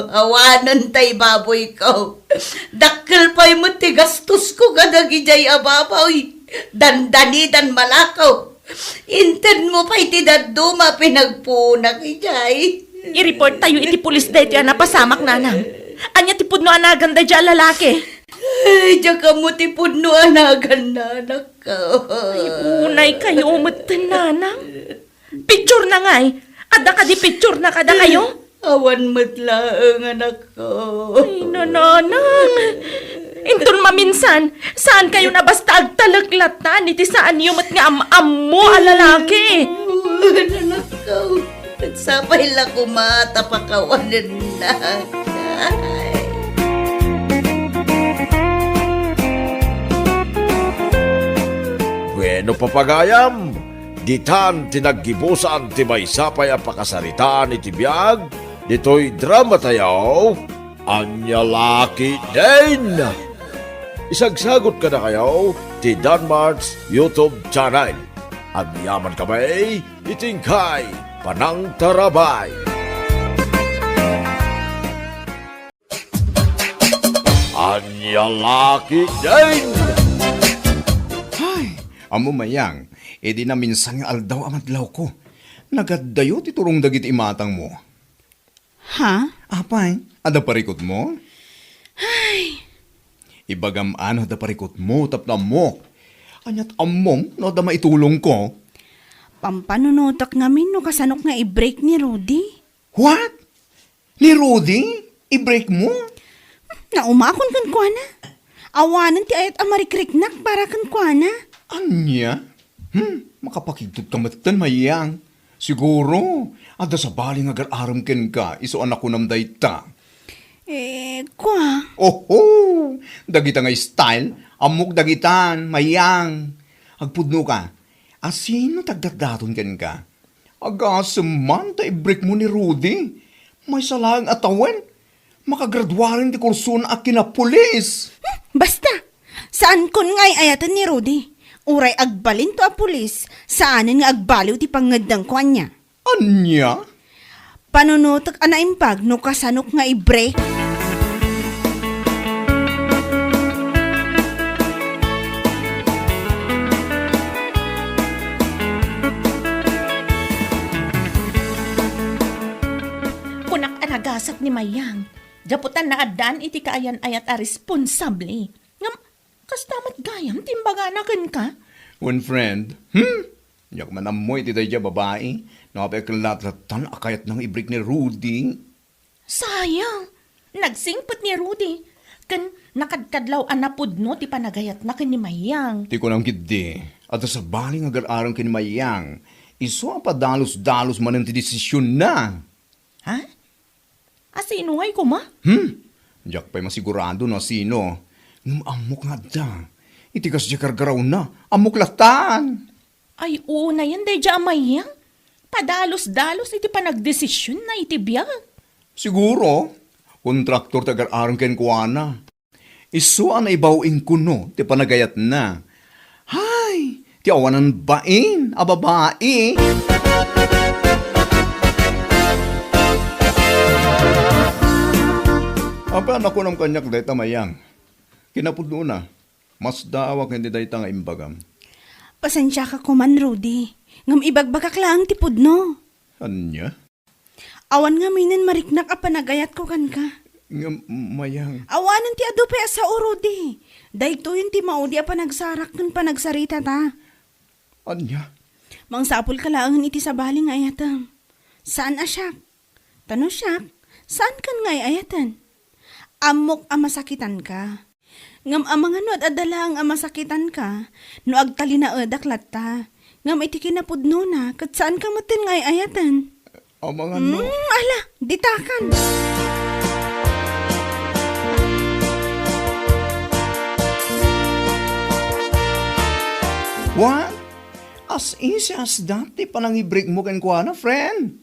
Awanen tay baboyko. Dakkel pay met ti gastosko kadagidiay a baboy. Dandanidan malako. Intedmo pay ti dadduma a pinagpunak idiay. I-report tayo iti pulis daytoy a napasamak, nanang. Ania ti pudno a nagan daydiay a lalaki? Ay, diak ammo ti pudno a naganna, anakko. Ay, unay kayo metten, nanang. Picture na ngay. Adda kadi picture na kadakayo? Awan met laeng, anakko. Ay, nanang. Inton maminsan, saan kayo na basta agtalek latta iti saanyo met nga am-ammo a lalaki? Awan, anakko. Sapay la koma ta pakawanennak. Bueno, papagayam, ditan ti naggibusan ti maysa pay a pakasaritaan iti biag ditoy dramatayo, Ania la ketdin. Isagsagot kadakayo ti Danmart's YouTube channel. Agyamankami iti inkay panangtarabay. Ania la ketdin. Ay, ammo, Mayang, idi naminsan nga aldaw a madlawko, nagaddayo ti turong dagiti imatangmo. Ha? Apay, adda parikutmo? Ay. Ibagam a no adda parikutmo tapno ammok. Ania't ammom no adda maitulongko? Pampanunotek ngamin no kasanok nga i-break ni Rudy. What? Ni Rudy? I-break mo? Naumakon kenkuana. Awanen ti ayat a marikriknak para kenkuana. Ania? Hmm, makapakigtot ka metten, Mayang. Siguro, adda sabali nga agar-arem kenka, isu a nakunam dayta. Eh, kua? Oho! Dagita nga style, ammok dagitan, Mayang. Agpudno ka, asino ti agdatdaton kenka? Agasem man ta i-break mo ni Rudy. Maysa laeng a tawen, makagraduaren ti kursona a kinapulis. Hmm, basta! Saankon nga ay-ayaten ni Rudy. Uray agbalinto a pulis, saanen nga agbaliw ti pangngeddengko, ania? Ania? Panunotek a naimbag no kasanok nga i-break. Kunak a nagasat ni Mayang. Gapu ta naaddaan iti kaayan-ayat a responsable. Ngem, kasta met gayam ti imbagana kenka? Wen, friend. Hmm? Diak man ammo iti daydiay a babai. No apay ket latlatan a kayatna nga i-break ni Rudy. Sayang! Nagsingpet ni Rudy. Ken nakadkadlaw a napudno ti panagayatna ken ni Mayang. Ti kunam ketdi, adda sabali nga agar-arem ken ni Mayang. Isu a padalus-dalus manen ti desisionna. Ha? Asino ngay koma? Hmm? Diak pay masigurado no asino. Ngem ammok nga adda. Iti kasdiay gargarawna, ammok lattan. Ay, unayen daydiay a Mayang. Padalus-dalus iti panagdesisionna iti biag. Siguro, kontraktor ti agar-arem kenkuana. Isu a naibaw inkuno ti panagayatna. Hay, ti awanan bain a babai. Apay a nakunam kaniak dayta, Mayang? Kinapudnona, masdaawak iti dayta nga imbagam. Pasensiaka koman, Rudy. Ngem ibagbagak laeng ti pudno. Ania? Awan ngaminen mariknak a panagayatko kenka. Ngem, Mayang. Awanen ti adu pay a sao, Rudy. Daytoyen ti maudi a panagsarak ken panagsaritata. Ania? Mangsapulka laengen iti sabali nga ayatem. Saan a siak. Ta no siak, saankan nga ay-ayaten. Ammok a masakitanka. Ngem amangan no ad-adda laeng a masakitanka, no agtalinaedak latta. Ngem iti kinapudnona, ket saanka metten nga ay-ayaten. Amangan no. Mm, ala, ditakan. What? As easy as that, ti panangibreak mo kenkuana, friend?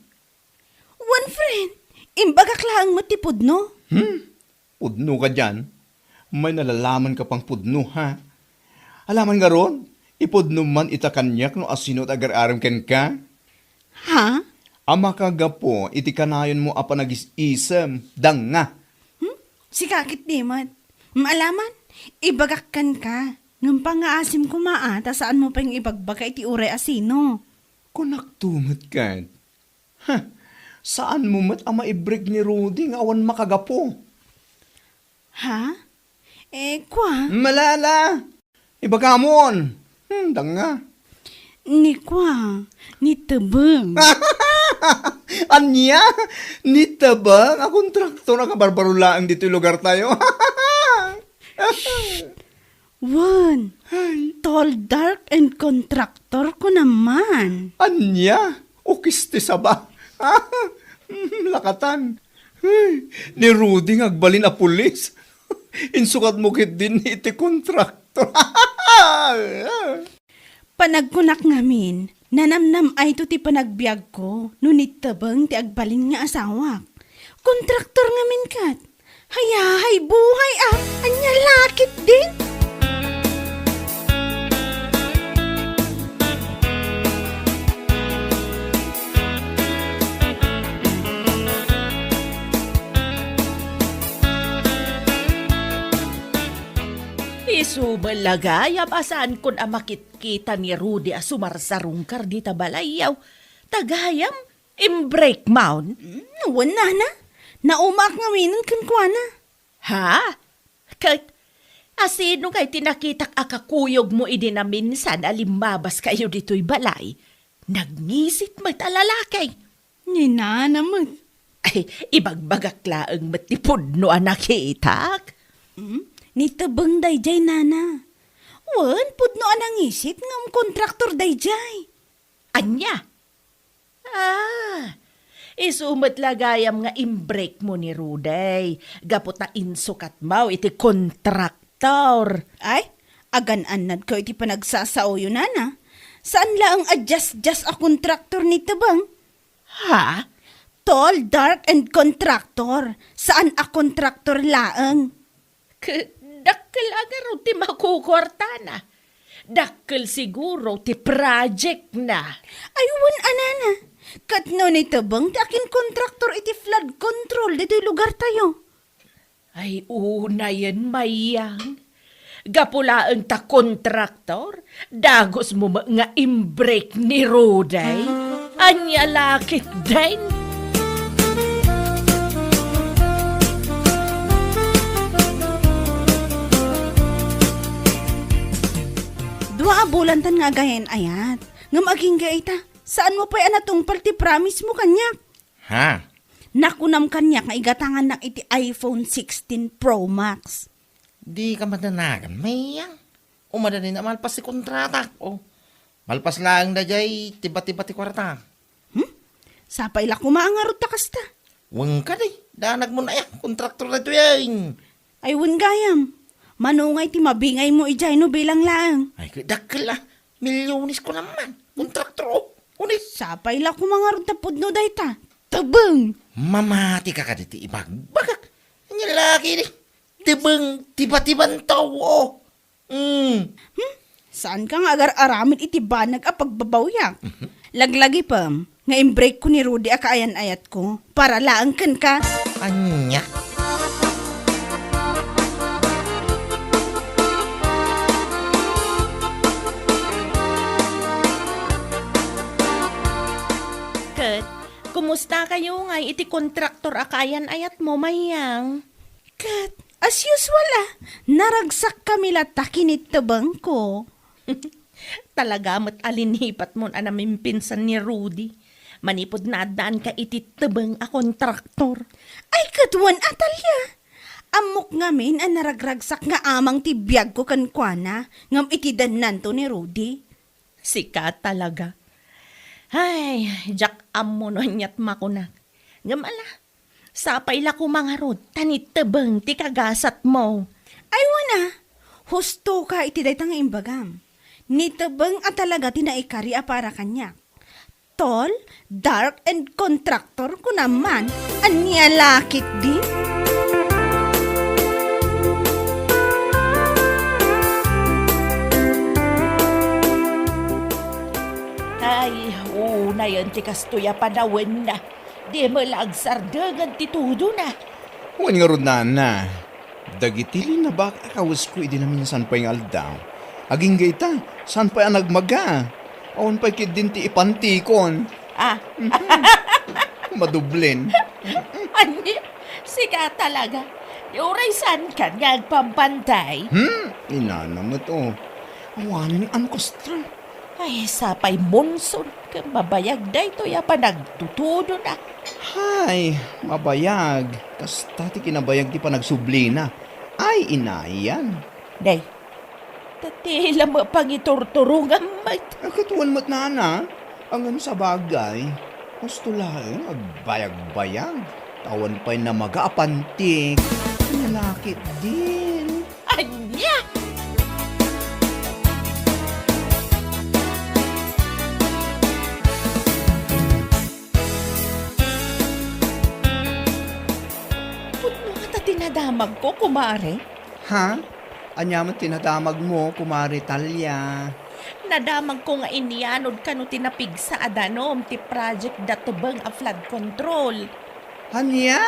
Wen, friend, imbagak laeng met ti pudno. Hmm? Pudno kadian? May nalalaman ka pang pudno, ha? Alaman ngarud, ipudno man ita kaniak no asino ti agar-arem kenka? Ha? A makagapu iti kanayon mo a panagis-isem, danga. Hmm? Sika ket di met. Maalaman, ibagak kenka. Ngem pangngaasim koma a, ta saan mo pay nga ibagbaga iti uray a sino. Kunakto met ket. Huh, saan mo met a maibreak ni Rudy nga awan makagapu? Ha? Eh, kua? Malala! Ibagamon! Hmm, danga. Ni kua, ni Tebeng. Ania? Ni Tebeng? A kontraktor a kabarbaro laeng ditoy lugar tayo. Wen, ay. Tall, dark, and contractor ko naman. Ania? Ukis ti saba. Lakatan. Ay, ni Rudy nga agbalin a pulis. Insukat mo ketdin iti kontraktor. Panagkunak ngamin, nanamnam-ayto ti panagbiagko no ni Tebeng ti agbalin nga asawak. Kontraktor ngamin ket. Hayahay buhay a, ania la ketdin? Isu met la gayam a saankon a makitkita ni Rudy a sumarsarungkar dita balayyo. Ta gayam, imbreak man? Mm, wen, nana. Naumaak ngaminen kenkuana. Ha? Ket, asino ngay ti nakitak a kakuyogmo idi naminsan a limmabaskayo ditoy balay? Nagngisit met a lalaki. Ni nana met. Ay, ibagbagak laeng met ti pudno a nakitak. Hmm? Ni Tebeng daydiay, nana. Wen, pudno a nangisit ngem kontraktor daydiay. Ania? Ah, isu met la gayam nga imbreak mo ni Rudy, gapu ta insukat mo iti kontraktor. Ay, agan-annadko iti panagsasaoyo, nana. Saan laeng a just-just a kontraktor ni Tebeng. Ha? Tall, dark, and contractor. Saan a kontraktor laeng. K-, dakkel a ngarud ti makukuartana. Dakkel siguro ti project na. Ay, wen a, nana. Ket no ni Tebeng ti akinkontraktor iti flood control ditoy lugar tayo. Ay, unayen, Mayang. Gapu laeng ta kontraktor, dagusmo met nga imbreak ni Rudy. Ania la ketdin? Dua a bulantan nga agayan-ayat. Ngem agingga ita, saanmo pay a natungpal ti promise mo kaniak. Ha? Nakunam kaniak nga igatangannak iti iPhone sixteen Pro Max. Dika madanagan, Mayang. O madani a malpas ti kontratak, o. Malpas laeng daydiay, tiba-tiba ti kuarta. Hmm? Sapay la koma a ngarud ta kasta. Wen kadi, danagmon aya, kontraktor daytoyen. Ay, wen gayam. Mano ngay ti mabingaymo idiay no bilang laeng? Ay, dakkel a. Milyones ko naman. Kontraktor, oh. Unis. Sapay la koma ngarud ta pudno dayta. Tebeng! Mamati ka kadi ti ibagbagak. Anya laki di. Tebeng, tiba-tiban tao, oh. Mm. Hmm? Saan ka nga agar-aramid iti banag a pagbabawyak? Mhm. Laglagipem nga imbreak ko ni Rudy a kaayan-ayatko para laeng kenka. Anya? Ket, kumusta kayo nga iti kontraktor a kaayan-ayatmo, Mayang? Ket, as usual, ah, naragsakkami latta ken ni tebengko. Talaga met a linipatmon a namimpinsan ni Rudy. Manipud naaddaanka iti tebeng a kontraktor. Ay, ket wen, Atalia. Ammok ngamin a naragragsak nga amang ti biagko kenkuana, ngem iti dennanto ni Rudy. Sika talaga. Ay, diak ammo no aniat makunak. Ngem ala, sapay la koma ngarud ta ni tebeng ti kagasatmo. Ay, wen a, husto ka iti dayta nga imbagam. Ni tebeng a talaga ti naikari a para kaniak. Tall, dark, and contractor, kunam man. Ania la ketdi? Ay, unayen ti kastoy a panawen. Di met la agsardengen ti tudona. Wen ngarud, nana. Dagiti linabak a kawesko idi naminsan pay nga aldaw, agingga ita, saan pay a nagmaga. Awan pay ketdin ti ipantikon. Ah. Mhm. Madublen. Ania, sika talaga. Uray saankan nga agpampantay. Hmm, inana met, oh. Awanen a kostrang. Ay, sapay monson ken mabayag daytoy a panagtutudona. Hay, mabayag. Kasta ti kinabayag ti panagsublina. Ay, inayan. Day, ta ti la met pangiturturongam met. A, ket wen met, nana. Ngem sabagay, husto laeng agbayagbayag. Awan pay namaga a pantik. Ania la ketdin. Ania? Pudno ngata ti nadamagko, kumare. Ha? Ania met ti nadamagmo, kumare Talia? Nadamagko nga inyanod kano ti napigsa a danum ti project da tebeng a flood control. Ania?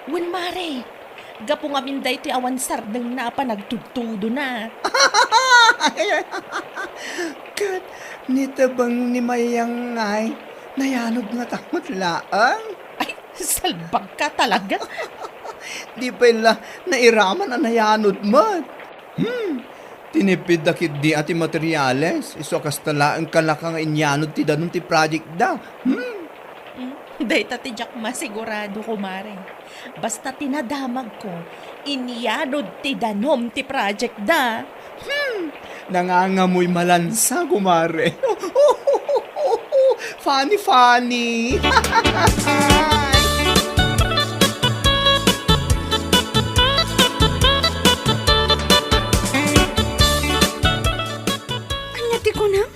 Wen, mare. Gapu ngamin daytoy awan sardengna a panagtudtudona. Ket ni tebeng ni Mayang ngay, nayanod ngata met laeng? Ay, salbagka talaga. Di pay la nairaman a nayanod met. Hmm. Tinipidda ketdi a ti materiales, isu a kasta laeng kalaka nga inyanod ti danum ti project da. Hmm. Hmm, dayta ti diak masigurado, kumare. Basta ti nadamagko, inyanod ti danum ti project da. Hmm. Nangangamoy malansa, kumare. Funny, funny. Ania ti kunam?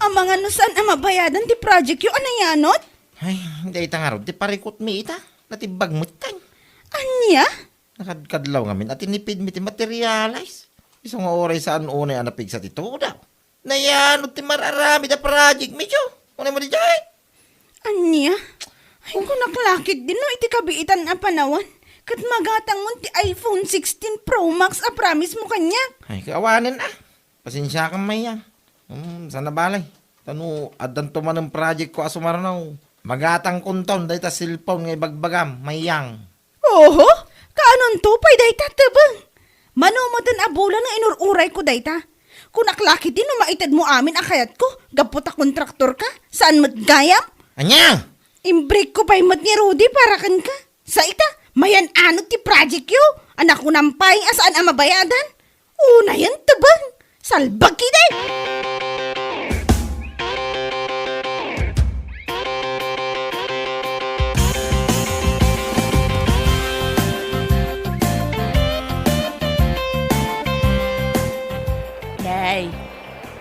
Amangan no saan a mabayadan ti project yo a nayanod? Ay, dayta ngarud ti parikutmi ita. Natibbag met kay. Ania? Nakadkadlaw ngamin a tinipidmi ti materiales. Isu nga uray saan unay a napigsa ti tudaw. Nayanod ti mar-aramid a project mi, Diyo. Unay mo di jay? Ania? Ay, kunak la ketdin no iti kabiitan a panawen. Ket magatangmon ti iPhone sixteen Pro Max a promise mo kaniak. Ay, kaawanen a. Pasensiakan, Mayang. Hmm, saan a balay. Ta no, addanto manen project ko a sumarno. Magatangkonton dayta cellphone nga ibagbagam, Mayang. Oho, kaanonto pay dayta, tebeng? Mano meten a bulan nga inur-urayko dayta? Kunak la ketdi no maitedmo amin a kayatko, gapu ta kontraktor ka, saan met gayam? Ania? Imbreak ko pay met ni Rudy para kenka. Sa ita, mayan-anod ti project yo, a nakunam pay a saan a mabayadan. Unayen tebeng, salbag ketdi!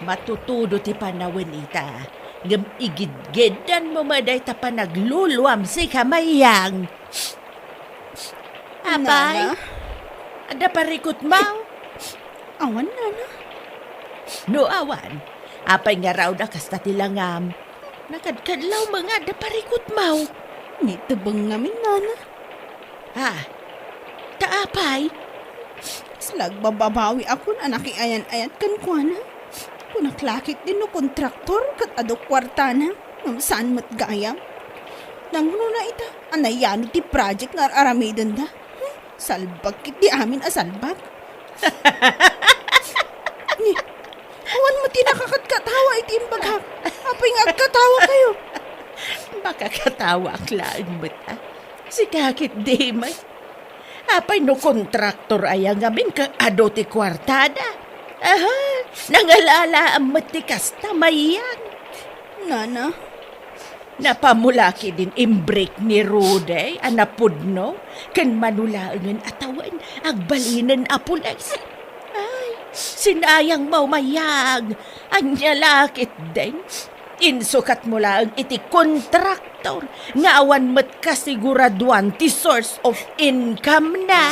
Matutudo ti panawen ita, ngem igidgiddanmo met dayta panagluluam, sika, Mayang. Apay, Nana? Adda parikutmaw? Awan, Nana. No awan, apay ngarud a kasta ti langam? Nakadkadlaw met nga adda parikutmaw. Nitebeng ngamin, Nana. Ha? Ta apay? Kasla agbababawiakon a nakiayan-ayat kenkuana. Kunak la ketdin no kontraktor ket adu kuartana, ngem saan met gayam. Nangruna ita a nayanod ti project nga ar-aramidenda. Hmm, salbag ketdi amin a salbag. Ni, awan met ti nakakatkatawa iti imbagak. Apay nga agkatawakayo? Makakatawaak laeng met, a. Sika ketdi met. Apay no kontraktor aya ngamin ket adu ti kuartada? Aha, nangalalaam met ti kasta, Mayang. Nana. Napamula ketdin imbreak ni Rudy a napudno ken mano laengen a tawen agbalinen a pulis. Ay, sinayangmo, Mayang. Ania la ketdin? Insukatmo laeng iti kontraktor nga awan met kasiguraduan ti source of income na.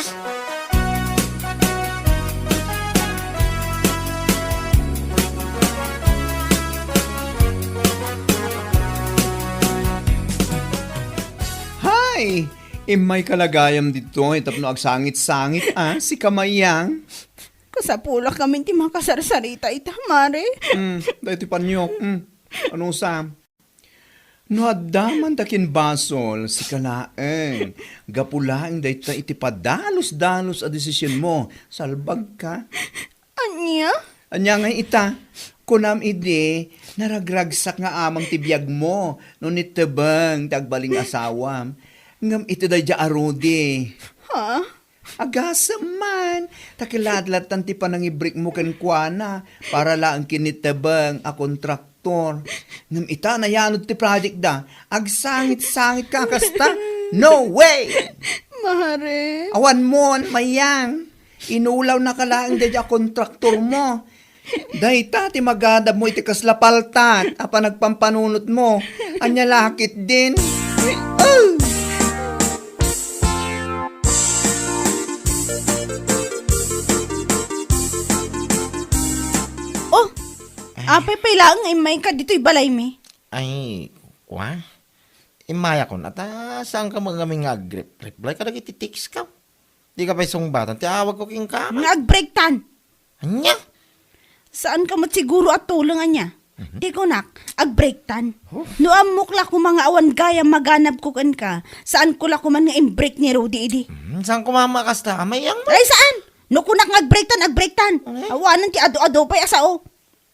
Hay! Immayka la gayam ditoy tapno agsangit-sangit, a, sika, Mayang. Kasapulak ngamin ti makasarsarita ita, Mare. Hmm, daytoy paniok. Hmm. Ano sa? No adda man ta kin basol, sika laeng. Gapu laeng dayta iti padalus-dalus a desisionmo, salbagka. Ania? Ania ngay ita? Kunam idi, naragragsak nga amang ti biagmo no nitebeng ti agbalin nga asawam. Ngem iti daydiay a Rudy. Ha? Agasem man, ta kiladladtan ti panangibreakmo kenkuana para laeng ken nitebeng a kontraktor. Ngem ita, nayanod ti project da, agsangit-sangit ka kasta? No way! Mare. Awan mon, Mayang. Inulawnaka laeng daydiay a kontraktormo. Dayta ti magadabmo iti kasla paltak a panagpampanunotmo. Ania la ketdin? Oh! Oh, apay pay laeng nga immayka ditoy balaymi? Ay, kua? Immayakon, ata saanka met ngamin nga agrep-, reply kadagiti text ko. Dika pay sungbatan ti awagko kenka. Nga agbreaktan. Ania? Saanka met siguro a tuleng ania. Mhm. Ti kunak, agbreaktan. Oh. No ammok la koma nga awan gayam maganabko kenka, saanko la koma nga imbreak ni Rudy idi. Hmm, saan koma makasta? Mayang mo? Ay, saan? No kunak nga agbreaktan, agbreaktan. Ano? Awanen ti adu-adu pay a sao.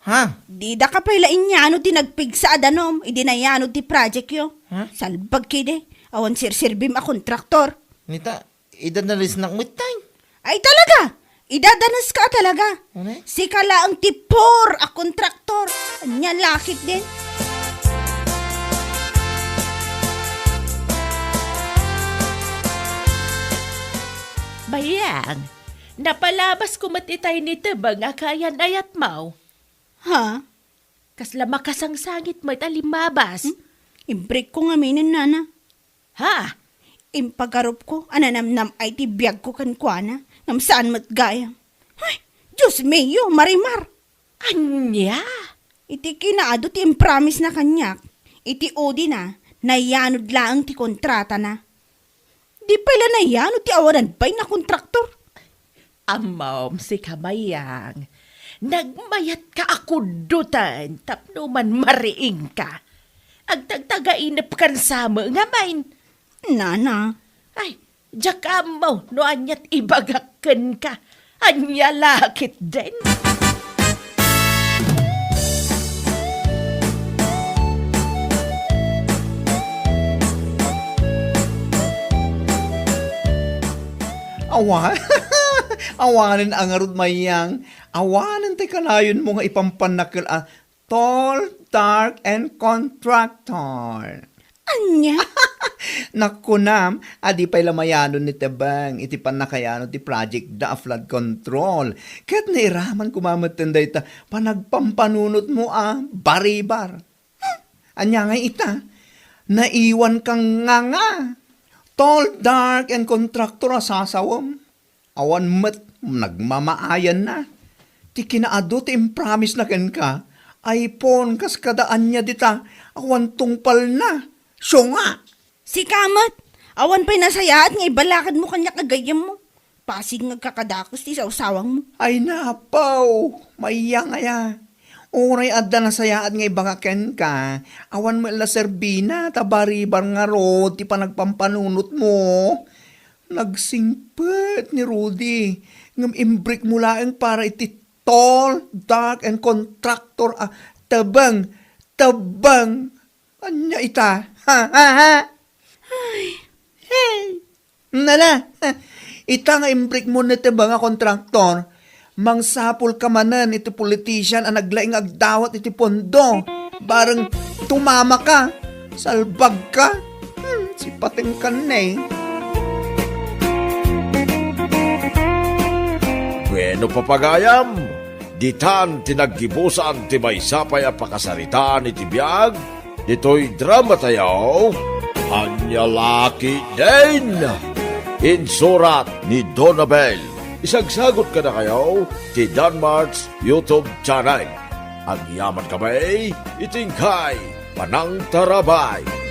Ha? Didaka pay la inyano ti nagpigsa a danum, idi nayanod ti project yo. Ha? Salbag kidi, awan sirsirbim a kontraktor. Nita, idadanesnak met tay. Ay talaga! Idadaneska a talaga. Ano? Sika laeng ti poor a kontraktor. Ania la ketdin? Mayang, napalabasko met itay nitebeng a kaayan-ayatmo. Ha? Kasla makasangsangit met a limmabas. Hmm? Imbreakko ngaminen, Nana. Ha? Impagarupko a nanamnam-ay ti biagko kenkuana, ngem saan met gayam. Ay, Dios mio, Marimar! Ania? Iti kinaadu ti impromisena kaniak, iti udina, nayanod laeng ti kontratana. Di pay la nayanod ti awanan pay a kontraktor. Ammom, sika, Mayang, nagmayatka a kuddoten tapno manmariingka. Agtagtagainepkan sa met ngamin. Nana. Ay, diak ammo no aniat ibagak kenka. Ania la ketdin? Awa-, awanen a ngarud, Mayang. Awanen ti kanayonmo nga ipampannakel a tall, dark, and contractor. Ania? Nakunam, adi pay la mayanon ni Tebeng iti pannakayanon ti project da a flood control. Ket nairaman koma metten dayta panagpampanunotmo a baribar. Hmm, ania ngay ita? Naiwan kang nganga. Tall, dark, and contractor a sasawem. Awan met nagmamaayanna. Ti kinaadu ti impromise na kenka, iPhone kas kada ania dita, awan tungpalna. Siunga! Sika met, awan pay nasayaat nga ibalakadmo kaniak a gayyemmo. Pasig nga agkakadakes ti sawsawangmo. Ay napaw, mayang aya. Uray adda nasayaat nga ibagak kenka, awan met la serbina ta baribar ngarud ti panagpampanunotmo. Nagsingpet ni Rudy, ngem imbrikmo laeng para iti tall, dark, and contractor a Tebeng, Tebeng. Ania ita? Ha, ha, ha? Hey! Nala, ita nga imbrikmo ni Tebeng a contractor, mangsapulka manen iti politician a naglaing nga agdawat iti pondo. Bareng tumamaka, salbagka, hmm, sipatengkan ne. Bueno, papagayam, ditan ti naggibusan ti maysa pay a pakasaritaan iti biag ditoy dramatayo, Ania La Ketdin. Insurat ni Donabel. Isagsagot kadakayo ti Danmart's YouTube channel. Agyaman kami iti inkay panangtarabay.